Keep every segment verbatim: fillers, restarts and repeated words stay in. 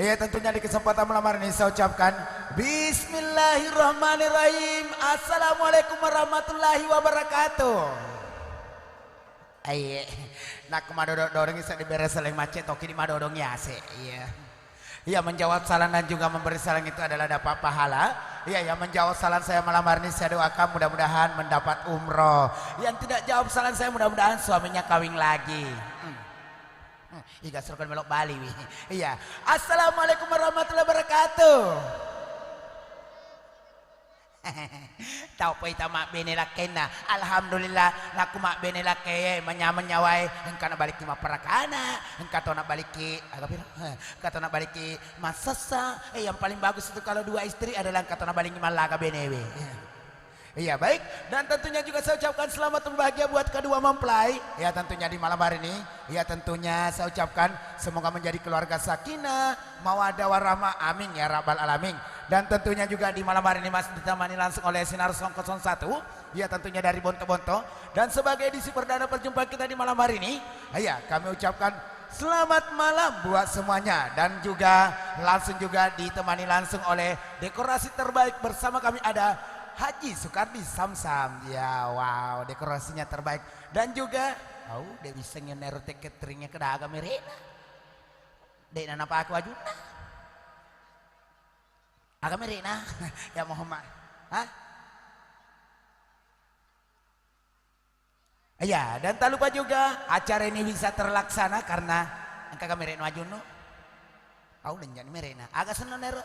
Iya, tentunya di kesempatan malam hari ini saya ucapkan Bismillahirrahmanirrahim. Assalamualaikum warahmatullahi wabarakatuh. Iya, nak madodong-dodong saya diberi seleng macet, toki di madodong ya sih. Iya. Iya, menjawab salam dan juga memberi salam itu adalah dapat pahala. Iya, yang menjawab salam saya malam hari ini saya doakan mudah-mudahan mendapat umroh. Yang tidak jawab salam saya mudah-mudahan suaminya kawin lagi. Hmm. Hmm, iga suruh melok Bali wi. Iya. Assalamualaikum warahmatullahi wabarakatuh. Tau poi tau mabbene lakkainna. Alhamdulillah, nakku mabbene lakkaie, manyameng nyawae, engka nabalikki mapparakana, engka to nabalikki, aga piro? Engka to nabalikki massessa. Eh, yang paling bagus itu kalau dua istri adalah engka to nabalikki mallaga benewe. Iya, baik. Dan tentunya juga saya ucapkan selamat berbahagia buat kedua mempelai. Ya, tentunya di malam hari ini. Ya, tentunya saya ucapkan semoga menjadi keluarga sakinah, mawaddah warahmah. Amin ya rabbal alamin. Dan tentunya juga di malam hari ini masih ditemani langsung oleh Sinar Song kosong satu. Ya, tentunya dari Bonto-Bonto. Dan sebagai edisi perdana perjumpaan kita di malam hari ini, ya, kami ucapkan selamat malam buat semuanya. Dan juga langsung juga ditemani langsung oleh dekorasi terbaik bersama kami ada Haji Sukardi Samsam. Ya, wow, dekorasinya terbaik. Dan juga, au, de' wissengngi nero teket ringnya kedaga merena. De' nanapaku ajunna. Aga merena? Ya, mohon maaf. Hah? Iya, dan tak lupa juga acara ini bisa terlaksana karena engka kami rek nuajunnu. Au lenjani merena. Aga senno nero?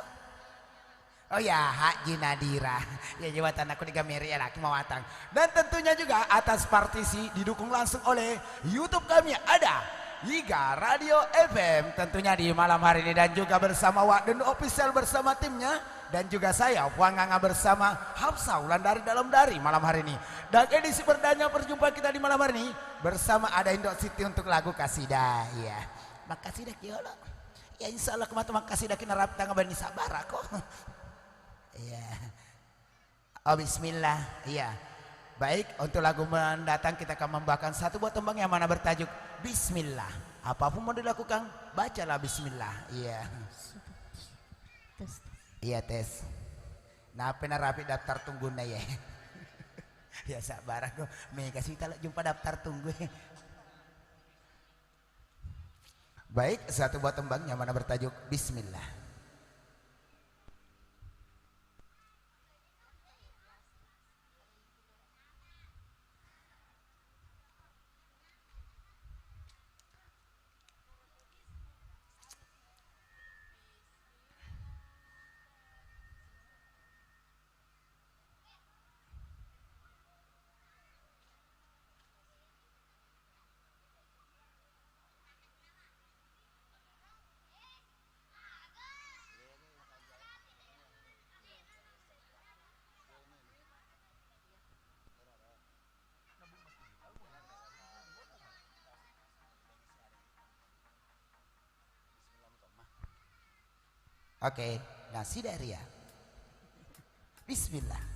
Oh ya, Haji Nadira. Ya, jawatan aku digameri ya laki mawatang. Dan tentunya juga atas partisi didukung langsung oleh YouTube kami ada Iga Radio F M tentunya di malam hari ini dan juga bersama Wak Dendu Official bersama timnya. Dan juga saya, Puang Anga bersama Hafsa Wulandari dalam dari malam hari ini. Dan edisi perdana perjumpaan kita di malam hari ini bersama ada Indo Siti untuk lagu Kasidah. Iya. Makasih dah Kiolo. Ya insya Allah kematu makasih dah kena raptang bani sabar aku. Iya. Oh, bismillah. Iya. Baik, untuk lagu mendatang kita akan membawakan satu buah tembang yang mana bertajuk Bismillah. Apapun mau dilakukan, bacalah Bismillah. Iya. Tes. Iya, tes. Nape narapi daftar tungguna ya? Ya sabar aku. Mega sih kalau jumpa daftar tunggu. Baik, satu buah tembang yang mana bertajuk Bismillah. Oke, nah, sidaria. Bismillah.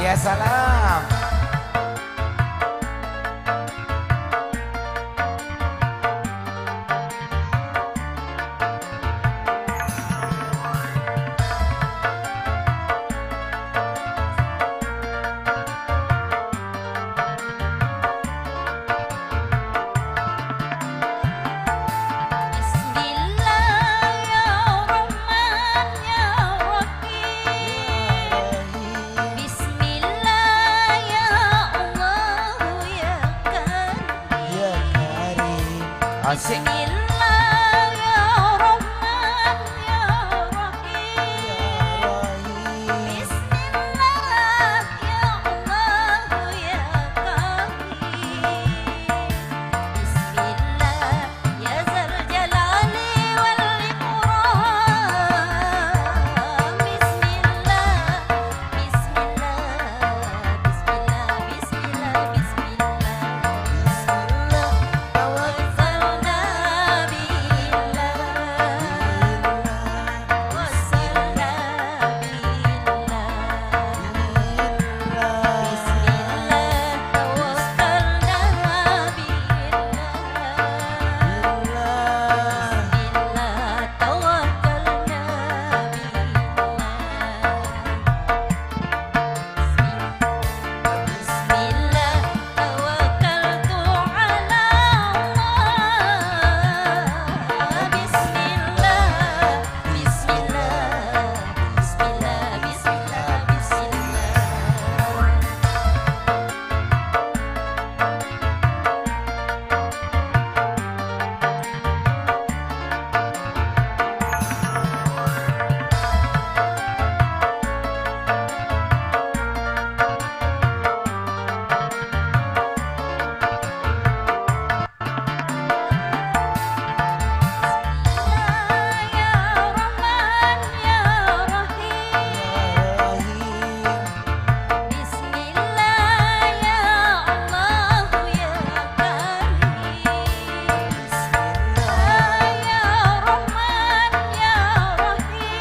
Ya salam. Bismillah ya Rahman ya Rahim. Bismillah ya Allah ya Karim. Ya Karim. Asik. Bismillah ya Rahman ya Rahim. Ya Rahim. Bismillah ya Allah ya Karim. Bismillah ya Zal Jalali wal Ikram. Bismillah, bismillah, bismillah, bismillah, bismillah. Bismillah, tawakkalna billah. Tawakkalna billah. Bismillah, tawakkalna billah. Bismillah, tawakkalna billah. Bismillah, tawakkaltu ala Allah. Bismillah, bismillah, bismillah, bismillah, bismillah. Bismillah ya Rahman ya Rahim. Bismillah ya Allah ya Karim. Bismillah ya Rahman ya Rahim.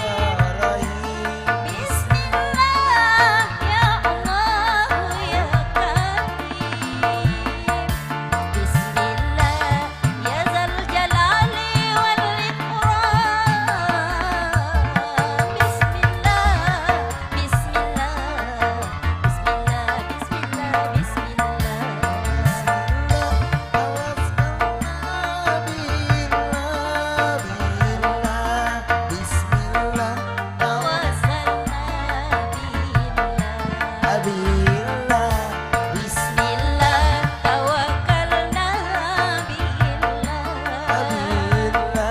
Ya Rahim. Bismillah ya Allah ya Karim. Bismillah ya Zal Jalali wal Ikram. Bismillah, bismillah, bismillah, bismillah, bismillah. Bismillah, tawakkalna billah, billah. Bismillah, tawakkalna billah, billah. Bismillah, tawakkalna billah. Billah.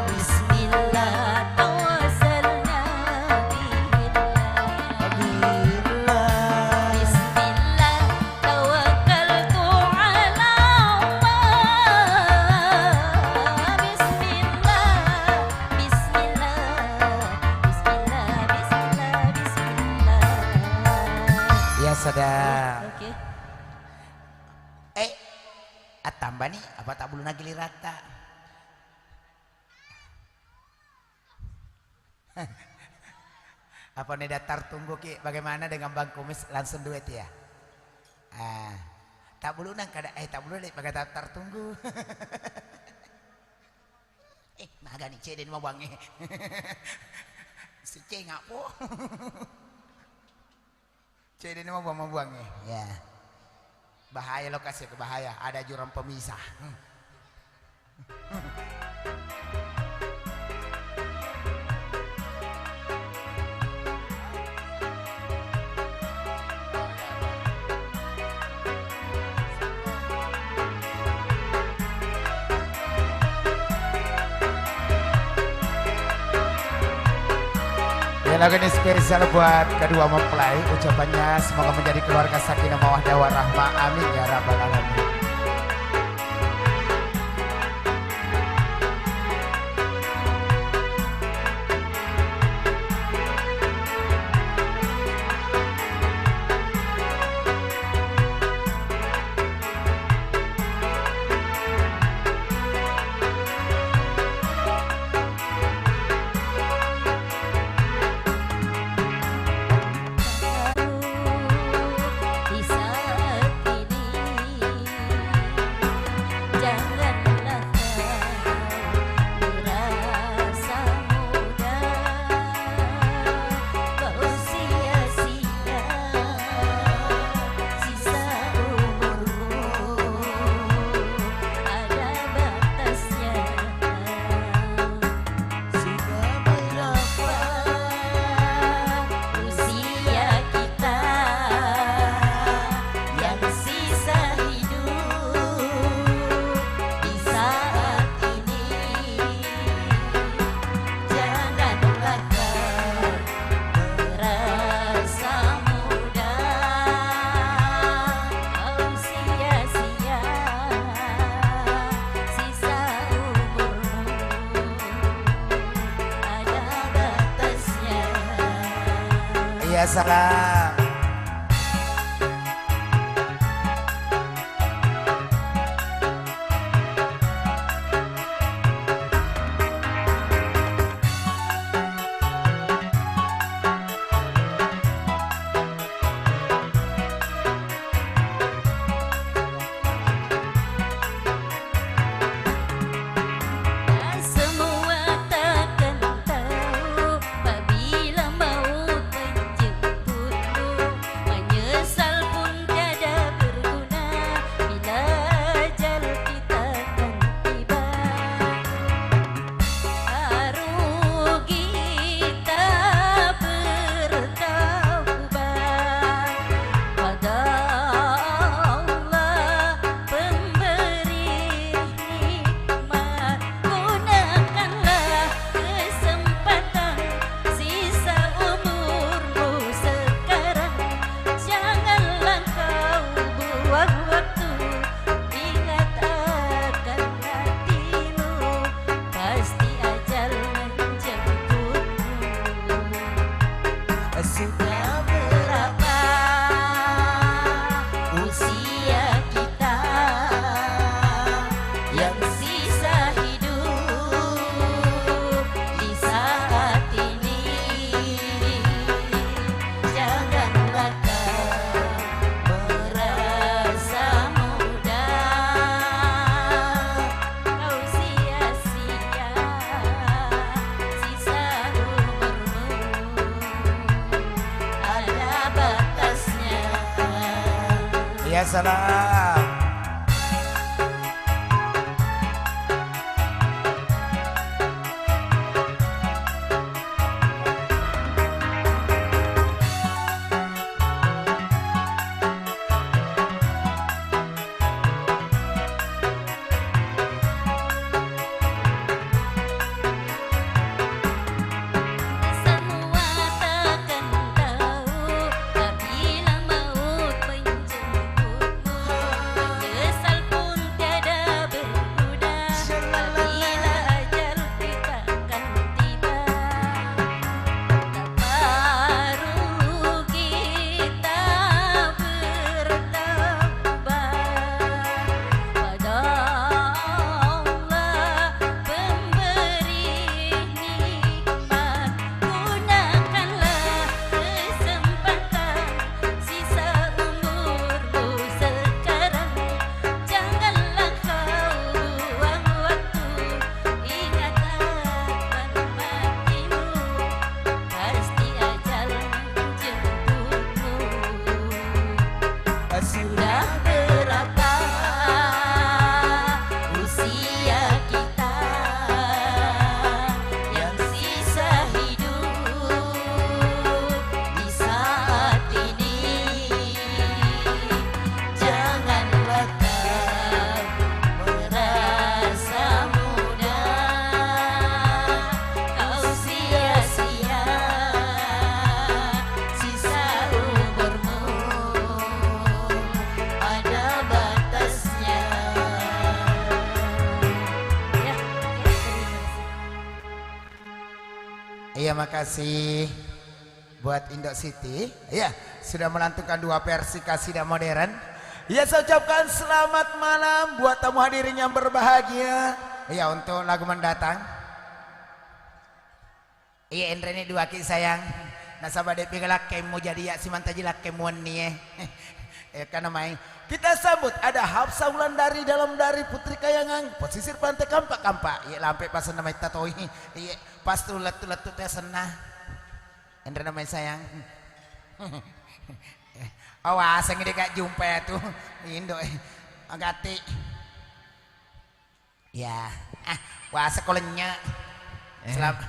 Bismillah, tawakkalna billah. Billah. Bismillah, tawakkaltu ala Allah. Bismillah, bismillah, bismillah, bismillah, bismillah. Ya, sudah. Oke. Eh, attambani apa tabbuluna giliratta? Apa ne daftar tunggu ki, bagaimana dengan Bang Kumis, langsung duet ya? Ah, tabbuluna kada, eh, tabbuluna pada daftar tunggu. Eh, magani cedde ni mabuangnge. Si cengak po. Cedde ni mabuang-mabuangnge. Ya. Bahaya lokasi, bahaya. Ada jurang pemisah. Ya, lagu ini spesial buat kedua mempelai. Ucapannya, semoga menjadi keluarga sakinah mawaddah warahmah. Amin ya rabbal alamin. Salam. Semua takkan tahu apabila maut menjemputmu. Menyesal pun tiada berguna bila ajal kita akan tiba. Baru kita bertaubat pada Allah pemberi nikmat. Gunakanlah kesempatan sisa umurmu sekarang. Janganlah kau buang waktu. Ingat akan hatimu, pasti ajal menjemputmu. Sudah berapa usia kita yang sisa hidup di saat ini? Janganlah kau merasa muda, kau sia-sia sisa umurmu, ada batasnya. Ya salam. Semua takkan tahu apabila maut menjemputmu. Menyesal pun tiada berguna apabila ajal kita akan tiba. Baru kita bertaubat pada Allah pemberi nikmat. Gunakanlah kesempatan sisa umurmu sekarang. Janganlah kau buang waktu. Ingat akan matimu, pasti ajal menjemputmu. Sudah berapa usia kita yang sisa hidup di saat ini? Janganlah kau merasa muda, kau sia-sia sisa umurmu, ada batasnya. Ya, ya, terima kasih. Iya, makasih. Buat Indo City, ya, sudah melantunkan dua versi kasidah modern. Ya, saya ucapkan selamat malam buat tamu hadirin yang berbahagia. Ya, untuk lagu mendatang. Iya, enreni dua ki sayang. Nasaba de' pi lakkemu jadi ya simantaji lakkemu wenni e. Eh, kana mai. Kita sambut ada Hafsah Wulandari dalam dari Putri Kayangan, pesisir pantai Kampak-Kampak. Iya, lampe pasenna mai tatoi. Iya, pas tu lettu-lettu tu asenna. Enrena mai sayang. Awasengngi de' gak jumpa ya tu. Indo e. Agati. Ya. Ah, wasa ko lenya. Eh. Selam-,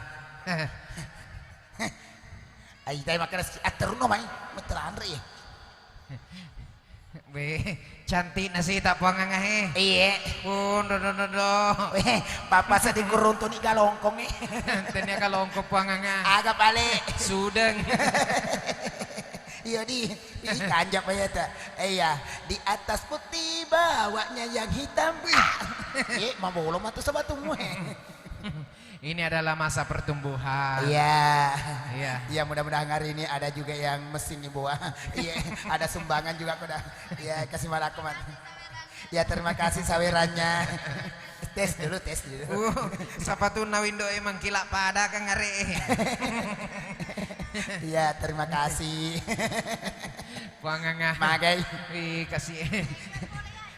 ai, tai makkeda si atterunno mai, mettelanre ya. Be, cantik nasi tak puang angahe. Iye. Pun do do do do. Weh, papa sedih kuruntu ni galongkong e. Tenia galongkong puang anga. Aga pale. Sudeng. Iya di, ih, kanjak bayata. Eh, iya, di atas putih bawahnya yang hitam. Wih. Eh, mabolo matu sebatumu e. Ini adalah masa pertumbuhan. Iya. Iya. Iya, mudah-mudahan hari ini ada juga yang messingi buah. Iya, ada sumbangan juga, kuda. Iya, kasih malakku, Mat. Ya, terima kasih sawerannya. Tes dulu, tes dulu. Uh, sapatuna window emang kila pada kan are. Iya, terima kasih. Puang Anga. Magai. Ih, kasih.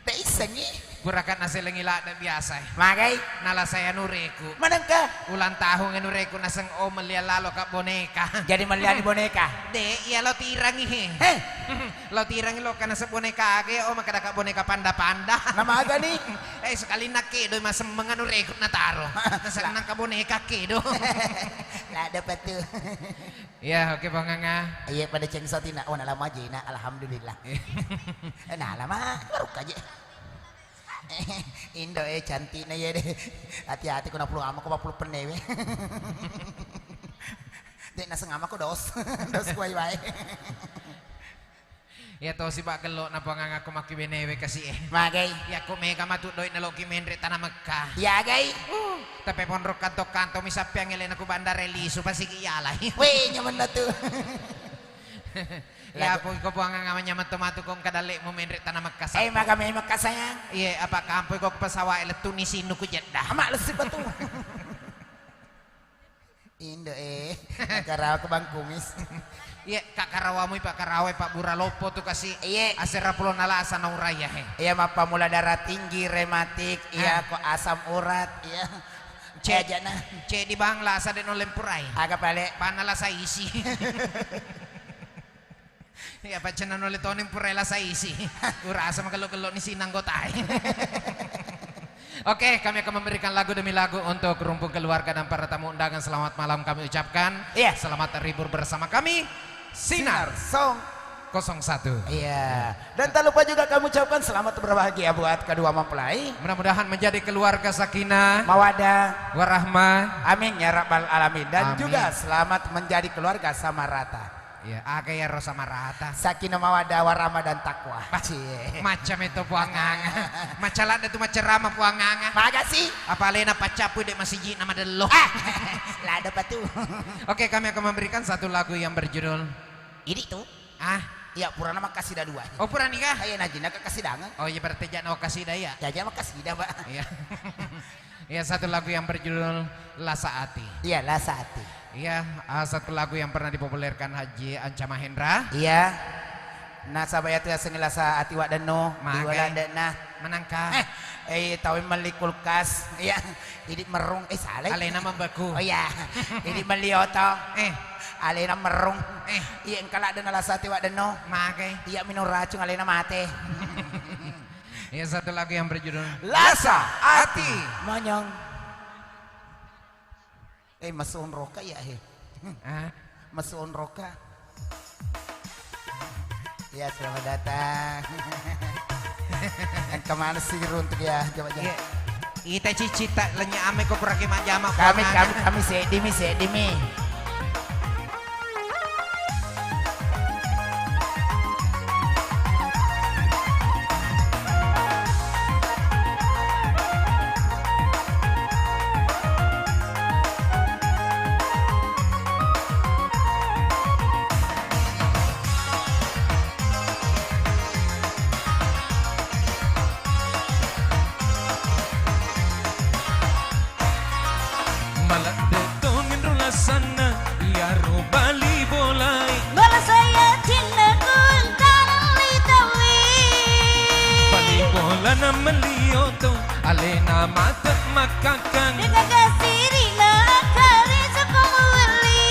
Tak isengi. Pura kan nasi lengi lada biasa. Magai. Nala saya nureku. Manengka? Ulang tahun nureku naseng, oh, melian lalo ka boneka. Jadi melian boneka? De, iya lo tirangi he. Heh. Lo tirangi lo kana seboneka age, oh, makada ka boneka panda-panda. Nama aga ni? Eh, sekali nakke do masemmeng anu rekut nataro. Senang ka boneka kedo. Lah dapat tu. Iya, oke, Bang Anga. Iya, pada ceng sotina. Oh, nalama aja, nak. Alhamdulillah. Iya. Eh, nalama, baru aja. Indo, eh, cantikna, iya deh. Hati-hati, kena puluh ama, kau puluh penewe. Dek, naseng ama, kau dos. Dos, kuai bae. Iya tosi, Pak, gello na Puang Anga ko makkibenewe kasi e. Magai. Iya ko mega matu doi na loki menre tana Mekka. Iya gai. Uh, tapi ponro kanto-kanto mi sappiang elena ku bandara lisu pasigi yalai. Weh, nyamanna tu. Iya, lagu- pokoknya ko Puang Anga nyaman to matu ko engka dalle mu menre tana Mekka. Eh, sappo. Maga me Mekka, sayang. Iya, apa kampoi ko pesawat lettu ni sinu ku Jeddah. Ama lesi batu. Indo, eh, Kak Karawa ke Bang Kumis. Iya, Kak Karawa mui, Pak Karawa, Pak Bura Loppo tu kasi. Iya. Asera pulo nala asa nauraya he. Iya, mappamula darah tinggi, rematik, iya, ah, ko asam urat, iya. Cek, eh, jana. Cek di Bang lasa de no lempurai. Aga pale. Pana lasa isi. Iya, paccenna nole toni pura lasa isi. Urasa magello-gello ni sinang gotai. Oke, kami akan memberikan lagu demi lagu untuk rumpun keluarga dan para tamu undangan. Selamat malam kami ucapkan. Iya. Selamat terhibur bersama kami, Sinar Sinar Song. Kosong satu. Iya. Dan tak lupa juga kami ucapkan selamat berbahagia buat kedua mempelai. Mudah-mudahan menjadi keluarga sakinah, mawadah, warahmah. Amin ya rabbal alamin. Dan amin. Juga selamat menjadi keluarga sama rata. Iya, aga iyaro sama rata. Sakinah mawaddah warahmah dan takwa. Bah, cie. Macca meto Puang Anga. Macca ladde tu maccerama Puang Anga. Maga si? Apa alena paccappui de masiji na madello. Ah, lada patu. Oke, kami akan memberikan satu lagu yang berjudul. Idi tu? Ah. Iya, purana makkasida dua. Oh, purani kah? Iya, najina kekasidangan. Oh, iya, berarti jana makkasida ya. Jaja makkasida, Pak. Iya. Iya, satu lagu yang berjudul Lasa Ati. Iya, Lasa Ati. Iya, ah, satu lagu yang pernah dipopulerkan Haji Anca Mahendra. Iya. Nasaba iyatu yasengnge Lasa Ati Waddenno, magai. Di Walanda na. Manangka. Eh, eh, tau melli kulkas. Iya. Idi merrung. Eh, salah. Alena membeku. Oh iya. Idi melli oto. Eh. Alena merrung. Eh. Iya, engka ladde na Lasa Ati Waddenno. Magai. Iya, minung racung alena mate. Iya, satu lagu yang berjudul Lasa Ati. Monyong. Eh, masuk roka ya, eh. Ah. Masuk roka. Ya, selamat datang. Yang kemana sih runtuk ya? Coba, coba. Iya. Ita cicita lenya ame ko kurang majama. Kami, kami, kami sedimi, sedimi. Maladde tongenro lasanna iyaro bali bolae. Bola saya cinna kuntarang litawi. Bali bolana melioto, alena mate makkakkang. Dengan kasirina kari suku muwali.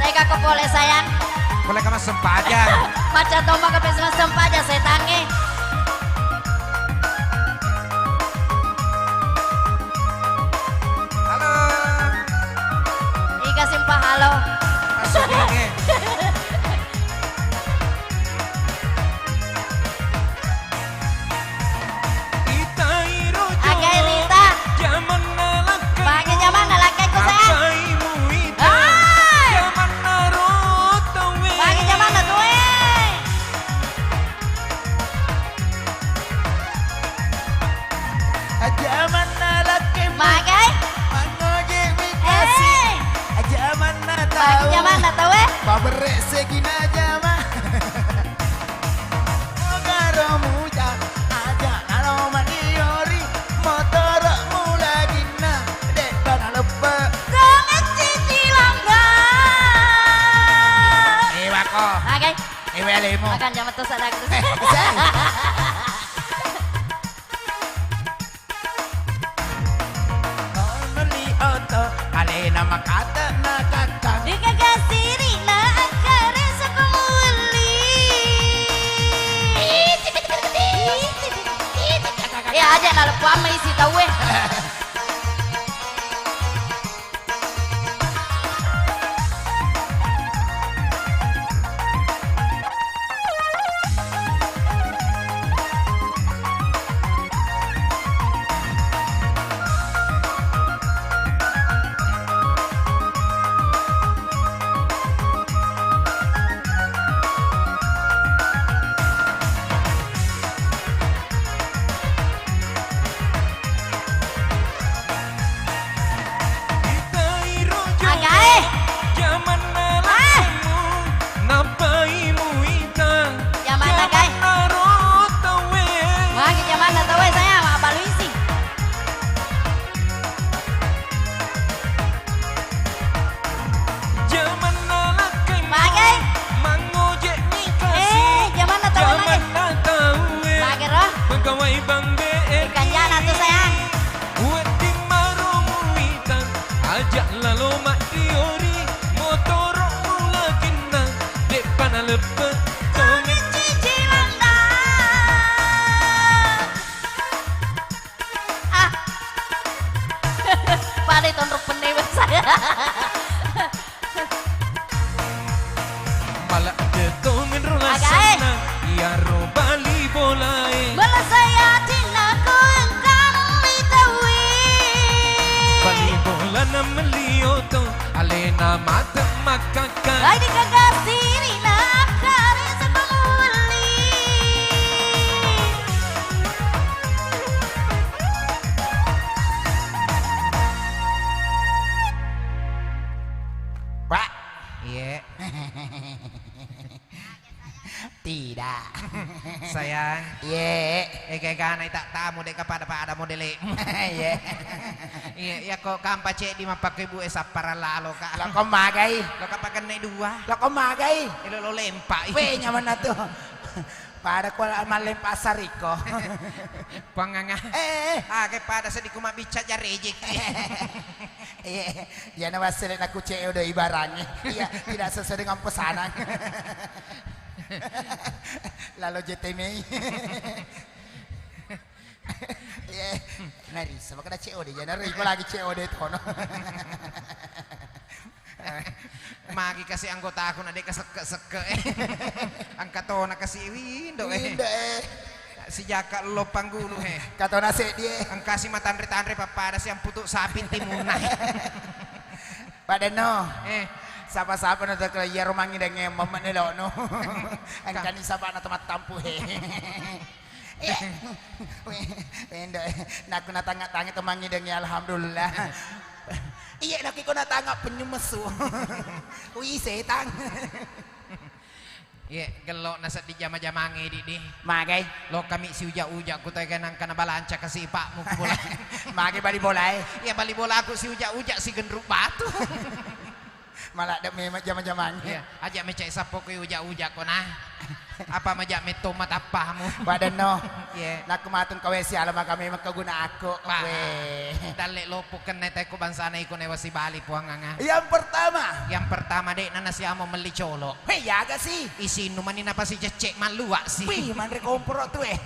Tega ko pole, sayang? Pole ka massempajang. Macca tomma ka pesi massempajang, setangnge. Halo. Iga simpa halo. Masuk ini. Itai rojo. Agai Rita. Jamanna lakkai. Bagi Najama. Ogaro muja, aja nalo madiori, motoro'mu laginna, de'pa naleppe. Sangecci cilangga. Ewako. Oke. Ewe alemu. Makan jam tu sadar tu. Eh, apa sih? Meli oto, alena makata na kakang. Dikagasi'na akkare sapa muwelli. Ya, aja naleppang mai isi tauwe. Agae. Jamanna lakkaimmu, nappai muita. Jamanna, Gae. Jamanna ro tauwe. Magi jamanna tauwe, sayang, mabbalu isi. Jamanna lakkaimmu. Magai. Mangojek mi kasi. Eh, jamanna tauwe, Magai. Jamanna tauwe. Magai ro. Pegawai bank B R I. Ikan jana tu, sayang. Wedding maro muita, aja lalo maddiori, motoro'mu laginna, de'pa naleppe. Tomicci cilanda. Ah. Pada tonrok penne saya. Maladde to menro. Agae. Lasanna iyaro bali bolae. Bola saya tinako engkang mitawi. Bali bola na melli oto, alena mate makkakka. Ai dikagasi'na akkare sapa muwelli. Pak. Iye. Tidak. Sayang. Iye. Ega-egana ita tamu, de'ka pada-pada modele'mu. Iye. Iye, iya ko kampa ceddi mappakko ibu e sappara lalo ka. Loko magai. Loko pakenne dua. Loko magai. Ilo lo lempa. Weh, nyamanna tu. Pada ko mallempa sariko. Puang Anga. Eh, eh, eh. Ah, ke pada seddi ku mabbicca jarejeki. Iya, iyana wassele naku C O D-i barangnge. Iya, tidak sesuai dengan pesanan. Lalo J T Mei. Iya, nari sama kena C O D, iyana ro iko lagi C O D tono. Magi kasi anggotaku na de' kasekke-sekke, eh. Angka tona kasi windo, eh. Windo, eh. Sijaka lo panggulu, eh. Katona seddi, eh. Angkasi matanre-tanre pappada si amputu sapi timunna, eh. Pak Denno. Eh. Sapa-sapa na tokro iyaro mangidengnge memme'ni lo'no. Engkani sapana to mattampu, eh. Iya. Wendo, naku natangnga-tangnga to mangidengngi, alhamdulillah. Iya, naku iko natangnga penyu mesu. Wih, setang. Iya, gello na seddi jama-jamangnge, Didi. Magai? Lo kami si uja-uja ku tega nangka na balanca kasi pakmu ku bola. Magai bali bola e? Iya, bali bola aku si uja-uja si genruk batu. Maladde memang jama-jamangnge. Iya, aja mecai sappo ko uja-uja ko nah. Apa maja metto matappamu. Wadenno. Iya. Nakku matung kawe siala maka memang keguna aku. Wah. Weh. Dalle loppo kenne teko bangsana iko newa sibali Puang Anga. Yang pertama. Yang pertama de' nana siamo melli colo. Hei, yaga si. Isinnu mani napa si cecek mallua si. Wih, manre komporo tu eh.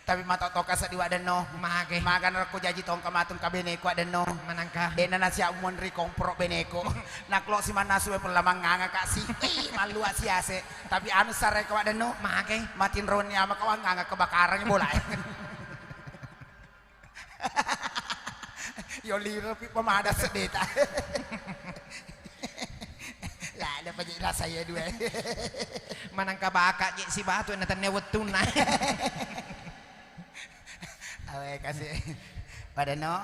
Tapi matotoka seddi Wadenno. Mage. Magana rekko jaji tongka matung ka beneku Wadenno. Manangka. De'na nasiap monri komporo beneku. Naklo si mannasu e pella manganga ka si. Ih, mallua si ase. Tapi anu sareko Wadenno. Mage. Matinroni ama ka wanganga kebakaran bola e. Yo liro pi pemada sedeta. Lah, ada paja rasa ya dua. Manangka baka je si batu na tenne wettunna. Awe kasih. Wadenno.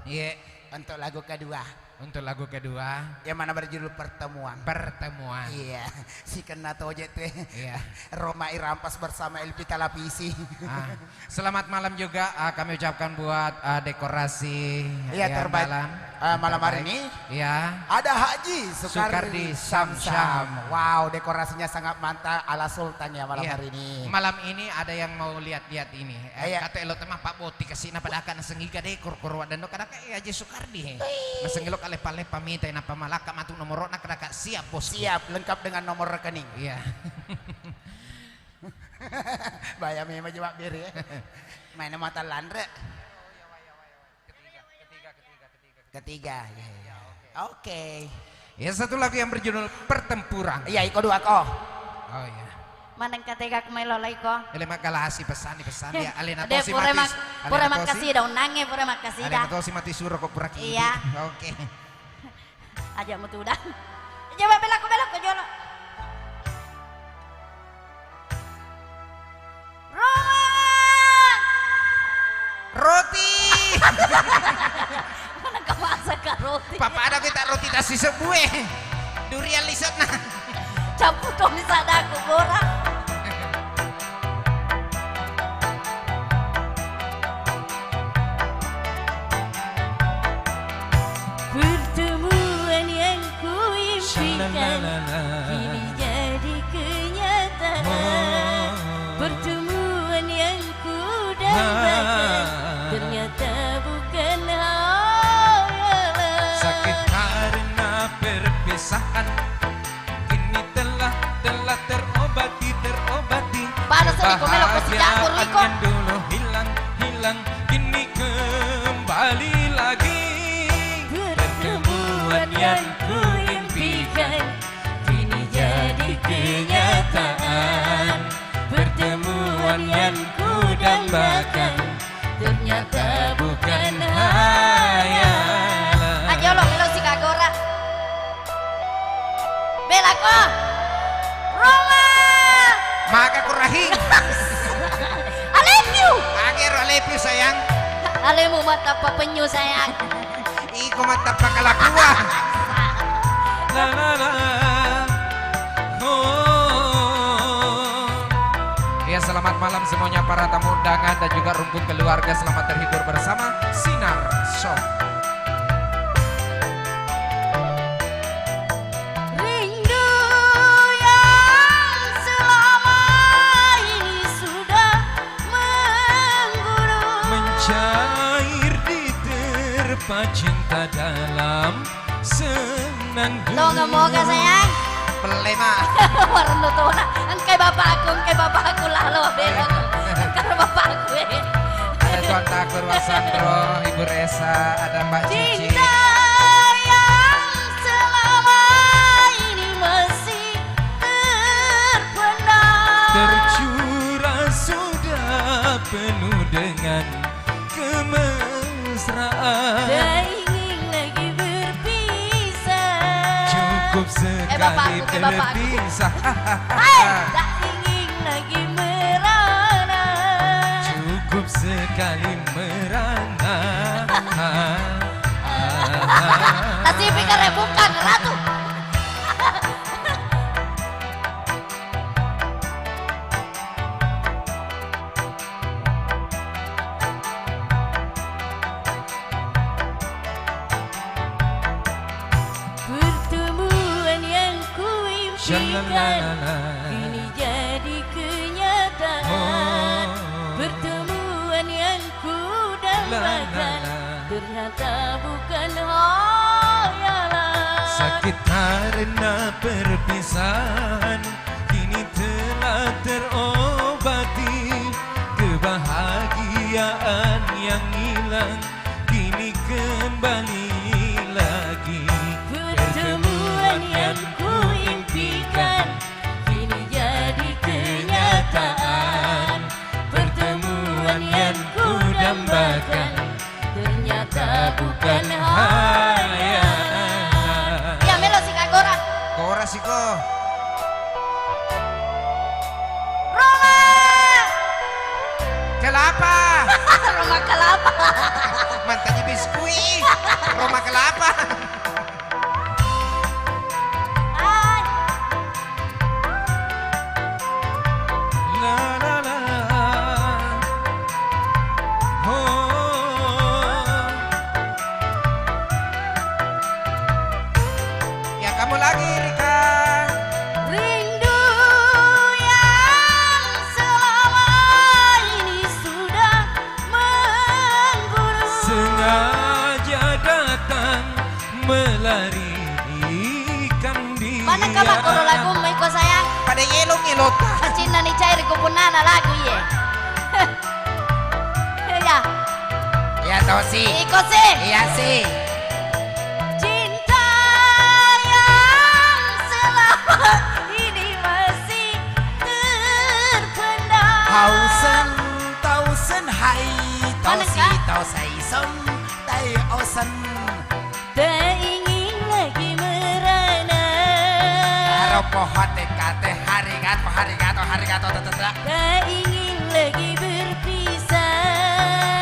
Iya. Untuk lagu kedua. Untuk lagu kedua. Yang mana berjudul Pertemuan. Pertemuan. Iya, sikenna toje tu, eh. Iya. Roma Irampas bersama Elvita Lapisi. Ah, selamat malam juga, ah, kami ucapkan buat, ah, dekorasi, iya, ya, terbaik, malam, ah, malam hari terbaik ini. Iya. Ada Haji Sukar-, Sukardi Samsam. Samsam. Wow, dekorasinya sangat mantap ala Sultan ya malam, iya, hari ini. Malam ini ada yang mau lihat-lihat ini. Eh, iya. Kata elo tema Pak Boti kasih na padaka nasengiga dekor koro waddano kadaka. Iya, Haji Sukardi, he. Wih. Maseng elo kalepa-lepa mita, nappa malakka matu nomoro'na, kadaka, "Siap, Bosku." Siap, lengkap dengan nomor rekening. Iya. Baya memang jawab diri, ya. Main mata lanre. Ketiga, ya, ya. Oke. Ya, satu lagu yang berjudul Pertempuran. Iya, iko dua ko. Oh, iya. Maneng katega ku melo laiko. Ele maggalasi pesani, pesani. Ya, alena tosi pura mati, mak-, pura alena tosi. Makkasida unnangnge, pura makkasida. Alena tosi mati suro ko pura kidi. Iya. Oke. Aja mu tudang. Coba belakko, belakko jolo. Roma! Roti. Mana kau masak roti? Papa ada kita roti tasi sebue. Durian lisetna. Campur tong sadaku gora. Pertemuan yang kuimpikan kini jadi kenyataan. Oh. Pertemuan yang kudambakan, ah, ternyata bukan hayalan. Sakit karena perpisahan, kini telah, telah terobati, terobati. Panas nih, kau melok kasih campur, Riko. Kebahagiaan yang dulu hilang, hilang, kini kembali lagi. Pertemuan yang kuimpikan kini jadi kenyataan. Pertemuan yang kudambakan ternyata bukan hayalan. Aja lo melo si kagora. Belako. Roma. Maka kurahi. I love you. Agero, I love you, sayang. Alemu mata papenyu, sayang. Iko mattappa kalakua. La, la, la. Oh. Ya, selamat malam semuanya para tamu undangan dan juga rumpun keluarga. Selamat terhibur bersama Sinar Show. Rindu yang selama ini sudah menggulung. Mencair diterpa cinta dalam senandung. Tonga moga, sayang. Pelle, Ma. Warna tona. Engkai bapakku, engkai bapakku lalo, bela. Engkai bapakku, eh. Ada Tuan Takur, Mas Sandro, Ibu Resa, ada Mbak Cici. Cinta yang selama ini masih terpendam. Tercurah sudah penuh dengan kemesraan. Tak ingin lagi berpisah. Cukup sekali berpisah. Eh, bapakku, eh, bapakku. Hai, tak ingin lagi merana. Cukup sekali merana. Nasib ikan rebukan, Ratu. Pertemuan yang kuimpikan kini jadi kenyataan. Oh. Pertemuan yang kudambakan ternyata bukan hayalan. Sakit karena perpisahan kini telah terobati. Kebahagiaan yang hilang kini kembali lagi. Pertemuan yang kuimpikan kini jadi kenyataan. Pertemuan yang kudambakan ternyata bukan hayalan. Ya, melo si kagora. Gora siko. Roma. Kelapa. Roma kelapa. Mantannya biskuit. Roma kelapa. Ilota. Cinna ni cair ku punana lagu iye. Ya. Ya, tosi. Iko si. Iya si. Cinta yang selama ini masih terpendam. Hausen, tausen, hai, tausi, tausai, sem, tai, osen. Tak ingin lagi merana. Aro poho tekate, harigato, harigato, harigato, tata, tata. Tak ingin lagi berpisah.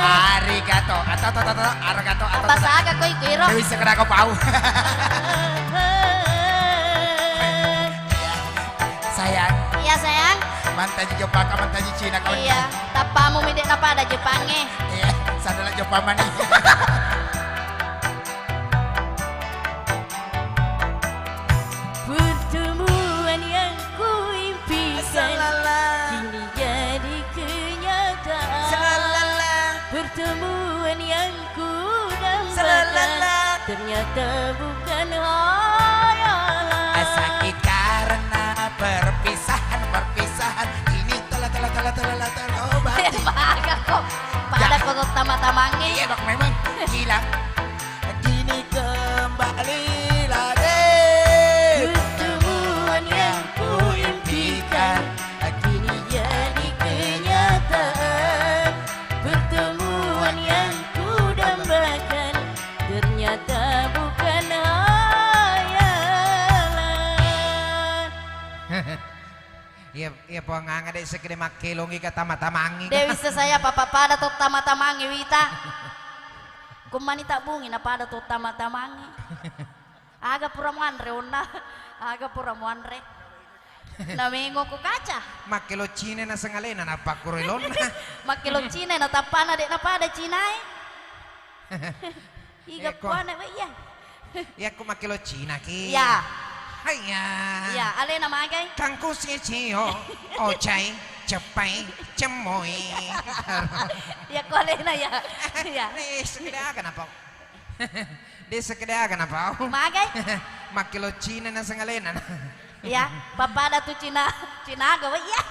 Harigato, atau, atau, atau, atau, arigato, atau, apa saga koi kuiro? Dewi sekedar kau pau. Sayang. Iya, sayang. Mantaji Jepang, mantaji Cina, kawan. Iya, tappamu mi dek napada Jepangnge. Iya, sadala Jepang mani. Pertemuan yang kuimpikan kini jadi kenyataan. Pertemuan yang kudambakan ternyata bukan hayalan. Sakit karena perpisahan, perpisahan. Ini telah, telah, telah, telah, telah, telah obati. Maga kok. Pada kok tama-tamangi. Iya, Bang, memang hilang. Kini kembali lagi. Pertemuan yang kuimpikan kini jadi kenyataan. Pertemuan yang kudambakan ternyata bukan hayalan. Iya, iya, puanganga de' sekede makkelongi ka tama-tamangi. De' wisseng saya, papa pada to tama-tamangi wita. Kummani tabbungi na pada to tama-tamangi. Aga pura muanre onna. Aga pura muanre. Namengo ko kaca. Makkelo Cina naseng alena napakkuro elonna. Makkelo Cina na tappana de' napada Cinae. Iga puana we iya. Iya ko makkelo Cina ki. Iya. Haiya. Iya, alena magai. Kangku si cio, ocai, cepai, cemmoi. Iya ko alena ya. Iya. Eh, sekedar aga napau. De' sekedar aga napau. Magai? Makkelo Cina naseng alena. Iya, pappada tu Cina, Cina aga we iya.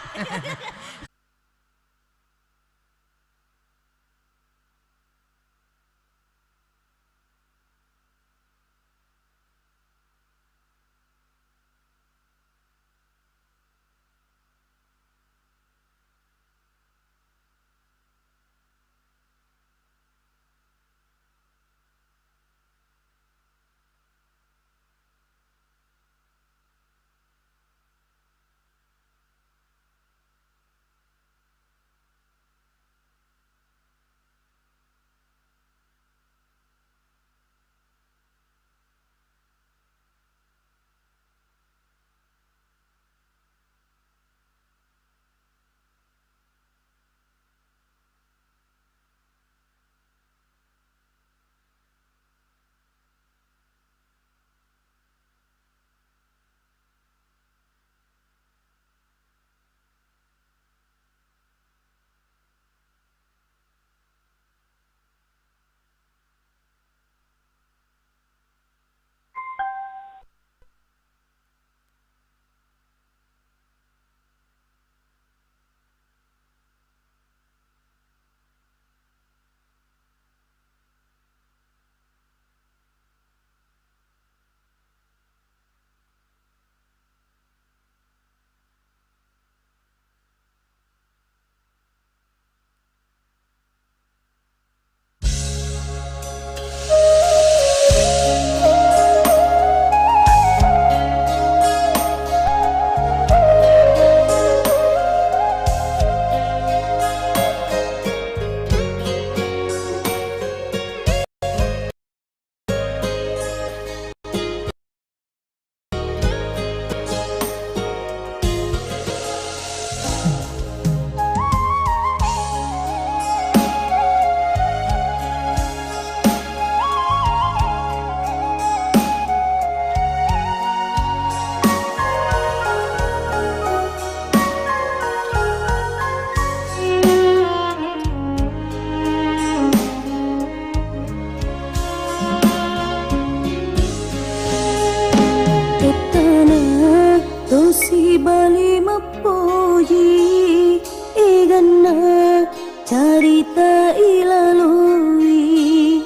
Poji eganna carita ilaloi,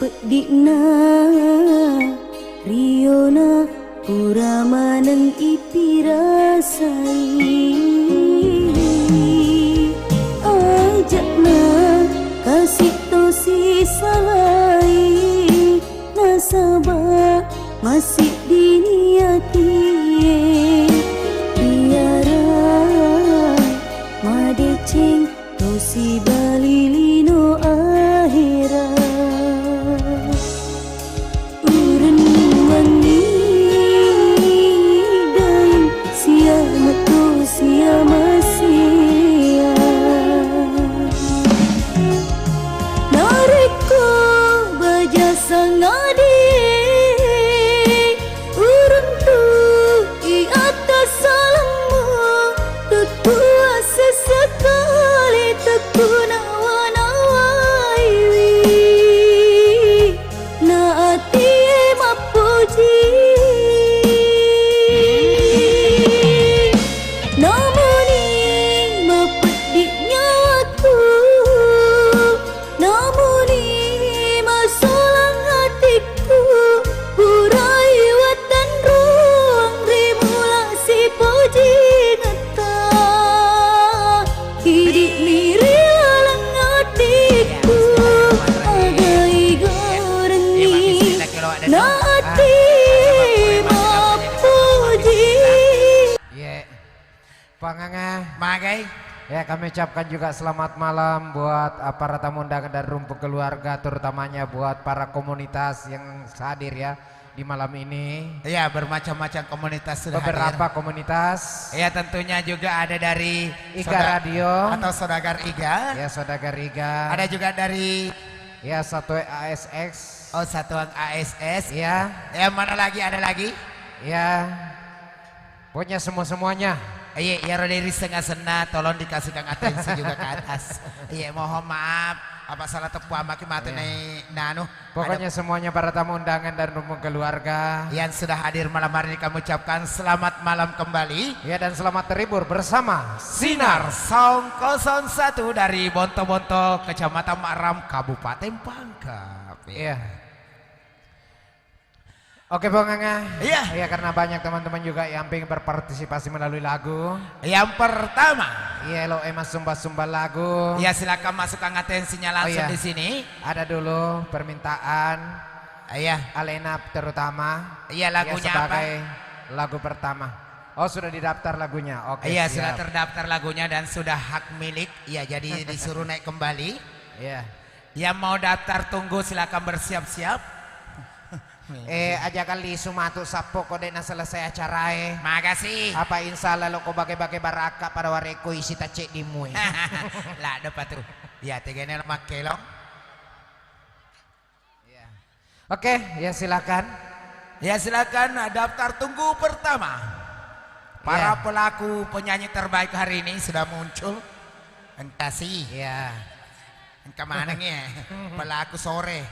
peddi'na riona pura maneng ipirasai. Aja'na kasi tosi salai, nasaba masih dini atie, tiara madeceng tosi bali lino ahera. Urennuanni daeng sia metu sia masia. Narekko baja sangadi, uruntu i atas salemmu, tuttua sesekali tekku nawa-nawaiwi. Na atie mappoji, namuni mapeddi nyawaku. Namuni masolang atikku, purai wattanruang ri mula sipojingetta. Idi'mi ri laleng atikku, aga igarengngi na ati mappoji. Iya. Panganga. Magai. Ya, kami ucapkan juga selamat malam buat, uh, para tamu undangan dan rumpun keluarga, terutamanya buat para komunitas yang hadir ya di malam ini. Iya, bermacam-macam komunitas sudah hadir. Beberapa komunitas. Iya, tentunya juga ada dari Iga Soda-, Radio. Atau Saudagar Iga. Ya, Saudagar Iga. Ada juga dari, ya, Satu A S X. Oh, Satuan A S S. Iya. Yang mana lagi? Ada lagi? Ya. Pokoknya semua-semuanya. Iya, iyaro dari senga-senna, tolong dikasihkan atensi juga ke atas. Iya, mohon maaf, apa salah teppu amaki matu. Iya. Nai nanu. Pokoknya ada semuanya para tamu undangan dan rumpun keluarga yang sudah hadir malam hari ini kami ucapkan selamat malam kembali. Ya, dan selamat terhibur bersama Sinar Sound kosong satu dari Bonto-Bonto, Kecamatan Ma'rem, Kabupaten Pangkep. Iya. Oke, Bang Anga. Iya. Iya, karena banyak teman-teman juga yang pengen berpartisipasi melalui lagu. Yang pertama. Iya, lo, eh, Mas, sumba-sumba lagu. Iya, silakan masukkan atensinya langsung di sini. Oh, iya. Ada dulu permintaan. Iya. Alena terutama. Iya, lagunya apa? Sebagai lagu pertama. Oh, sudah didaftar lagunya. Oke, iya, siap. Sudah terdaftar lagunya dan sudah hak milik. Iya, jadi disuruh naik kembali. Iya. Yang mau daftar tunggu, silakan bersiap-siap. Eh, aja kali lisu matu sappo ko de' na selesai acarae. Makasih. Apa insya Allah lo ko bage-bage barakka pada warekko isi taceddimu e. Lah, depa tu. Ya, tegene lo makkelong. Iya. Oke, ya silakan. Ya, silakan, daftar tunggu pertama. Para, iya, pelaku penyanyi terbaik hari ini sudah muncul. Engka si. Iya. Engka maneng ya. Pelaku sore.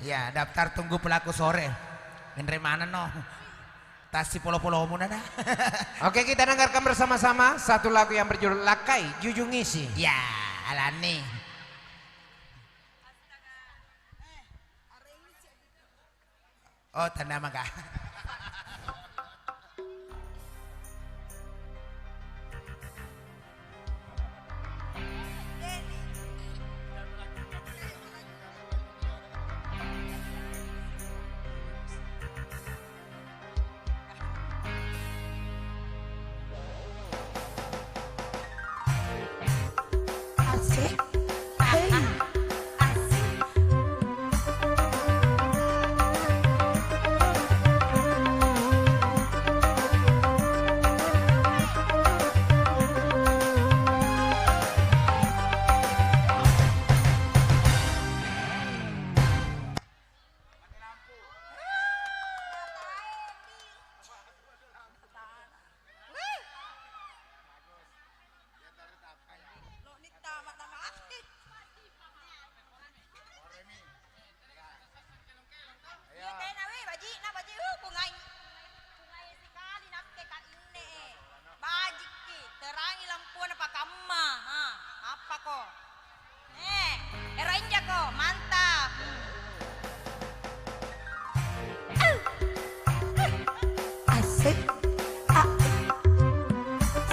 Ya, daftar tunggu pelaku sore. Enre maneng no. Tasi polo-polomu nana. Oke, kita dengarkan bersama-sama satu lagu yang berjudul Lakkai Jujung Isi. Ya, alani. Oh, tanda maga.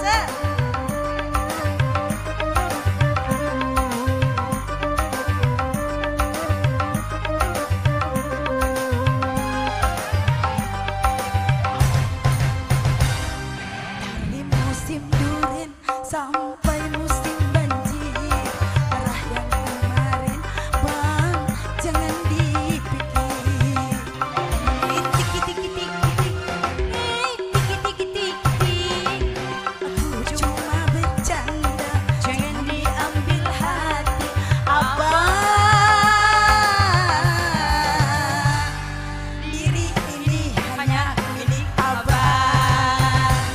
Dari musim duren sampai musim banjir, merah yang kemarin, Bang, jangan dipikir. Tiki, tiki, tiki, tiki. Tiki, tiki, tiki, tiki. Aku cuma bercanda, jangan diambil hati, Abang. Diri ini hanya milik Abang.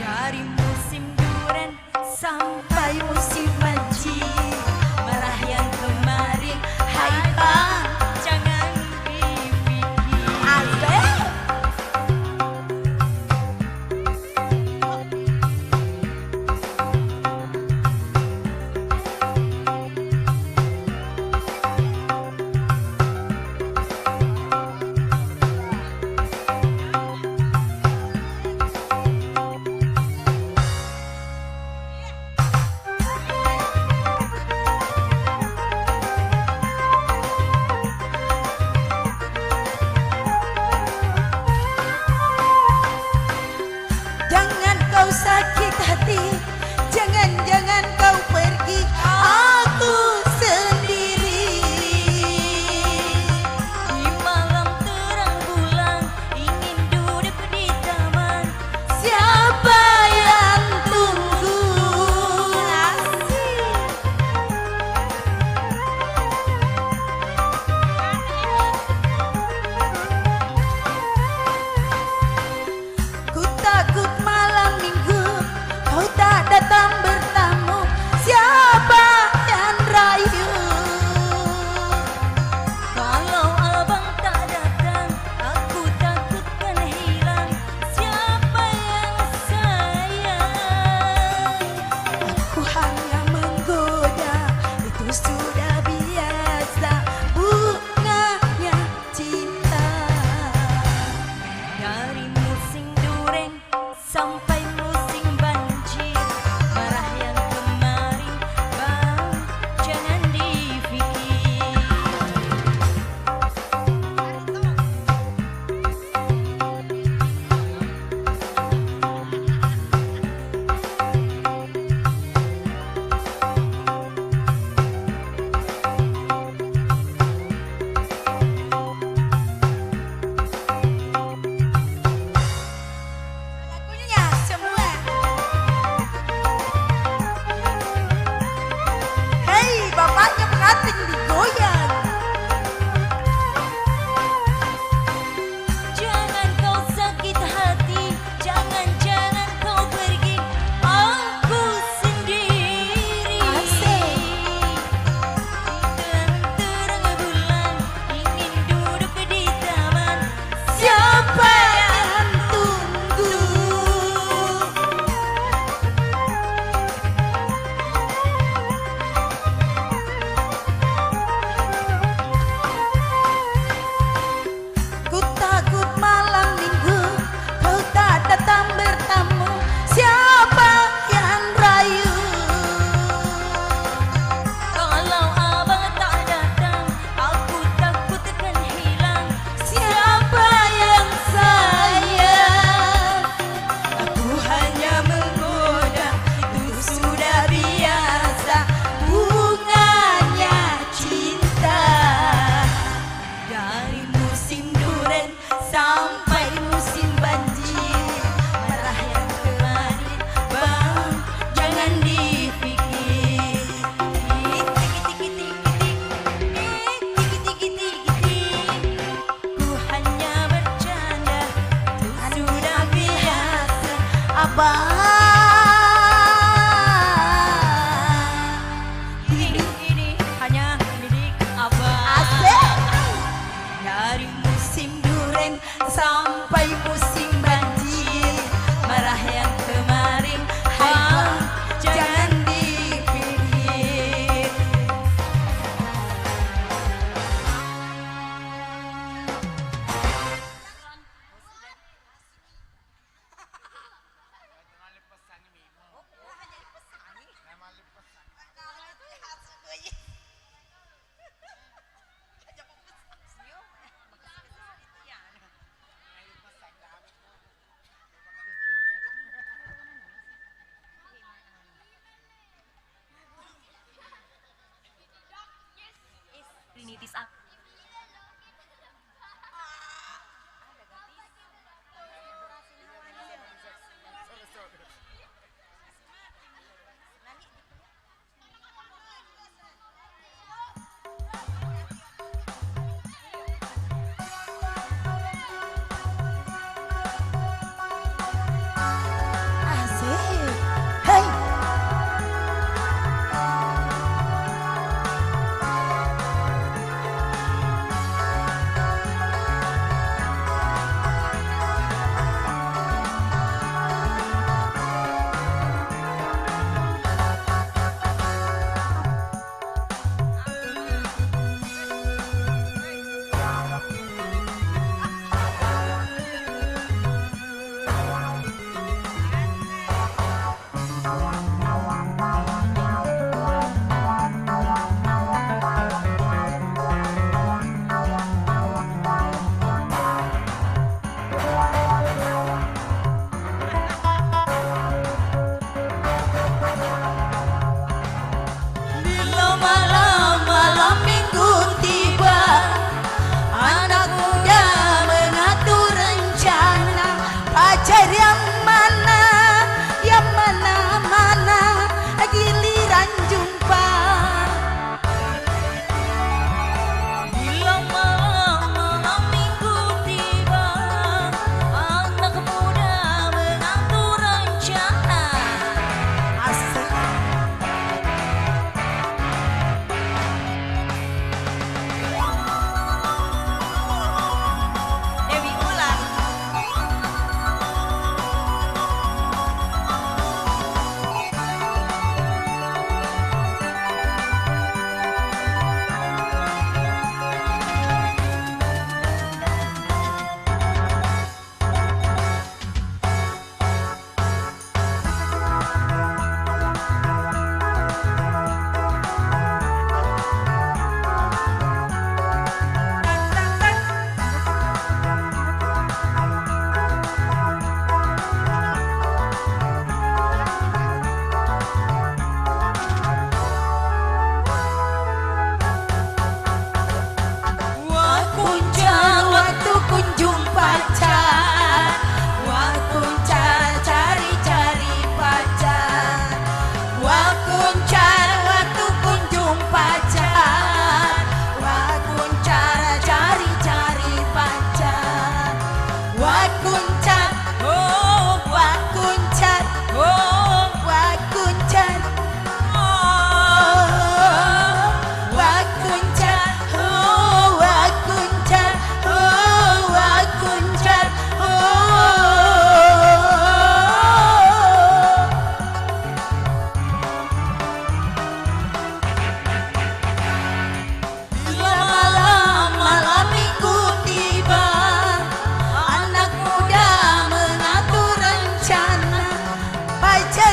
Dari musim duren sampai musim banjir, merah yang kemarin, hai Bang, jangan dipikir. Asik.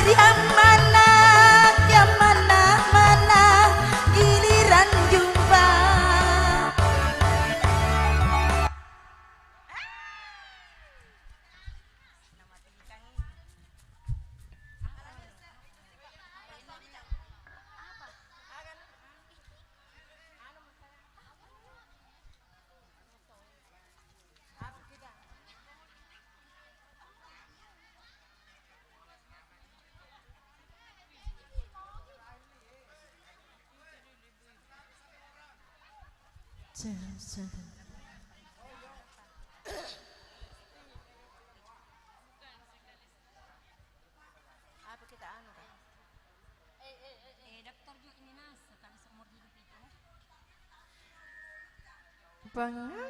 Yang mana, yang mana, mana giliran jumpa. Apa kita anu, Kak? Eh, daftar juga ini, Nas, sekali seumur hidup itu. Panganga.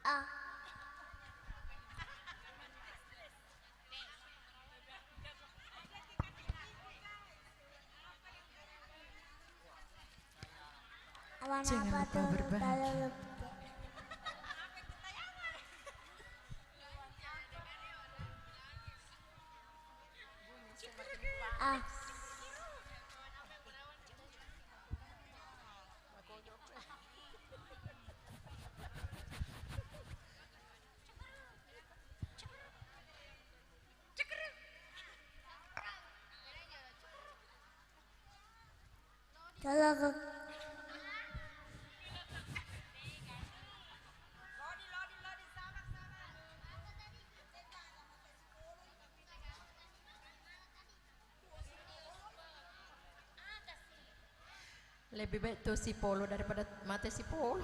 Ah. Jangan lupa berbahagia. Ah. Kalau ke- Lebih baik tu sipolo daripada mate sipolo.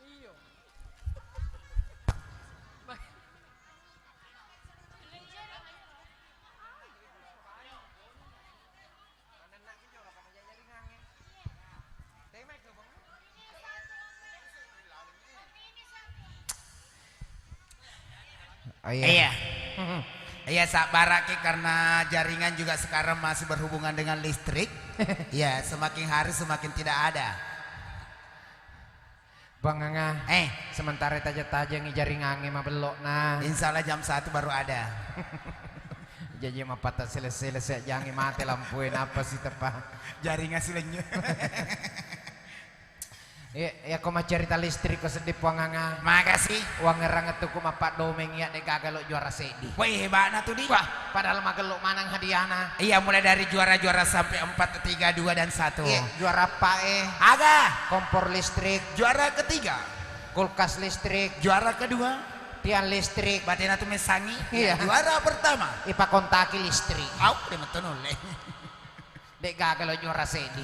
Iyo. Oh, iya. Iya. Iya, sabbaraki karena jaringan juga sekarang masih berhubungan dengan listrik. Iya, semakin hari semakin tidak ada. Banganga. Eh. Sementara tajang-tajangi jaringangnge mabello'na. Insya Allah jam satu baru ada. Jaji mappatta sele-sele sejangi mate lampue, napa sitepa? Jaringan silenyu. Iya, iya, ko maccarita listrik ko seddi Puanganga. Makasih. Uang ngerang tu ku mappaddomeng iya de gaga lo juara seddi. Woi, hebatna tu di. Wah, padahal magello manang hadiahna. Iya, mulai dari juara-juara sampai empat, tiga, dua, dan satu. Iya, juara apa, eh? Aga. Kompor listrik. Juara ketiga. Kulkas listrik. Juara kedua. Tiang listrik. Batena tu mesangi. Iya. Juara pertama. Ipakontaki listrik. Au, de metto nulle. Dek gaga lo juara seddi.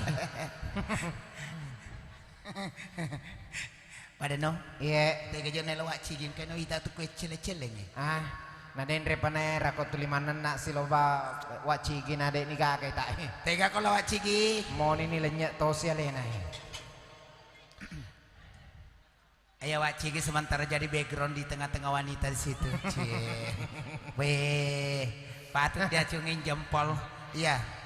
Pada no? Iya. Tega jo nelo wacciging keno ita tu kue cele-celenge. Ah, na denre panaera ko tuli manenna siloba waccigina de ni gaga ita. Tega ko lo waccigi? Moni ni lenyek tosi alena. Iya, waccigi sementara jadi background di tengah-tengah wanita di situ. Cie. Weh, patut diacungin jempol. Iya.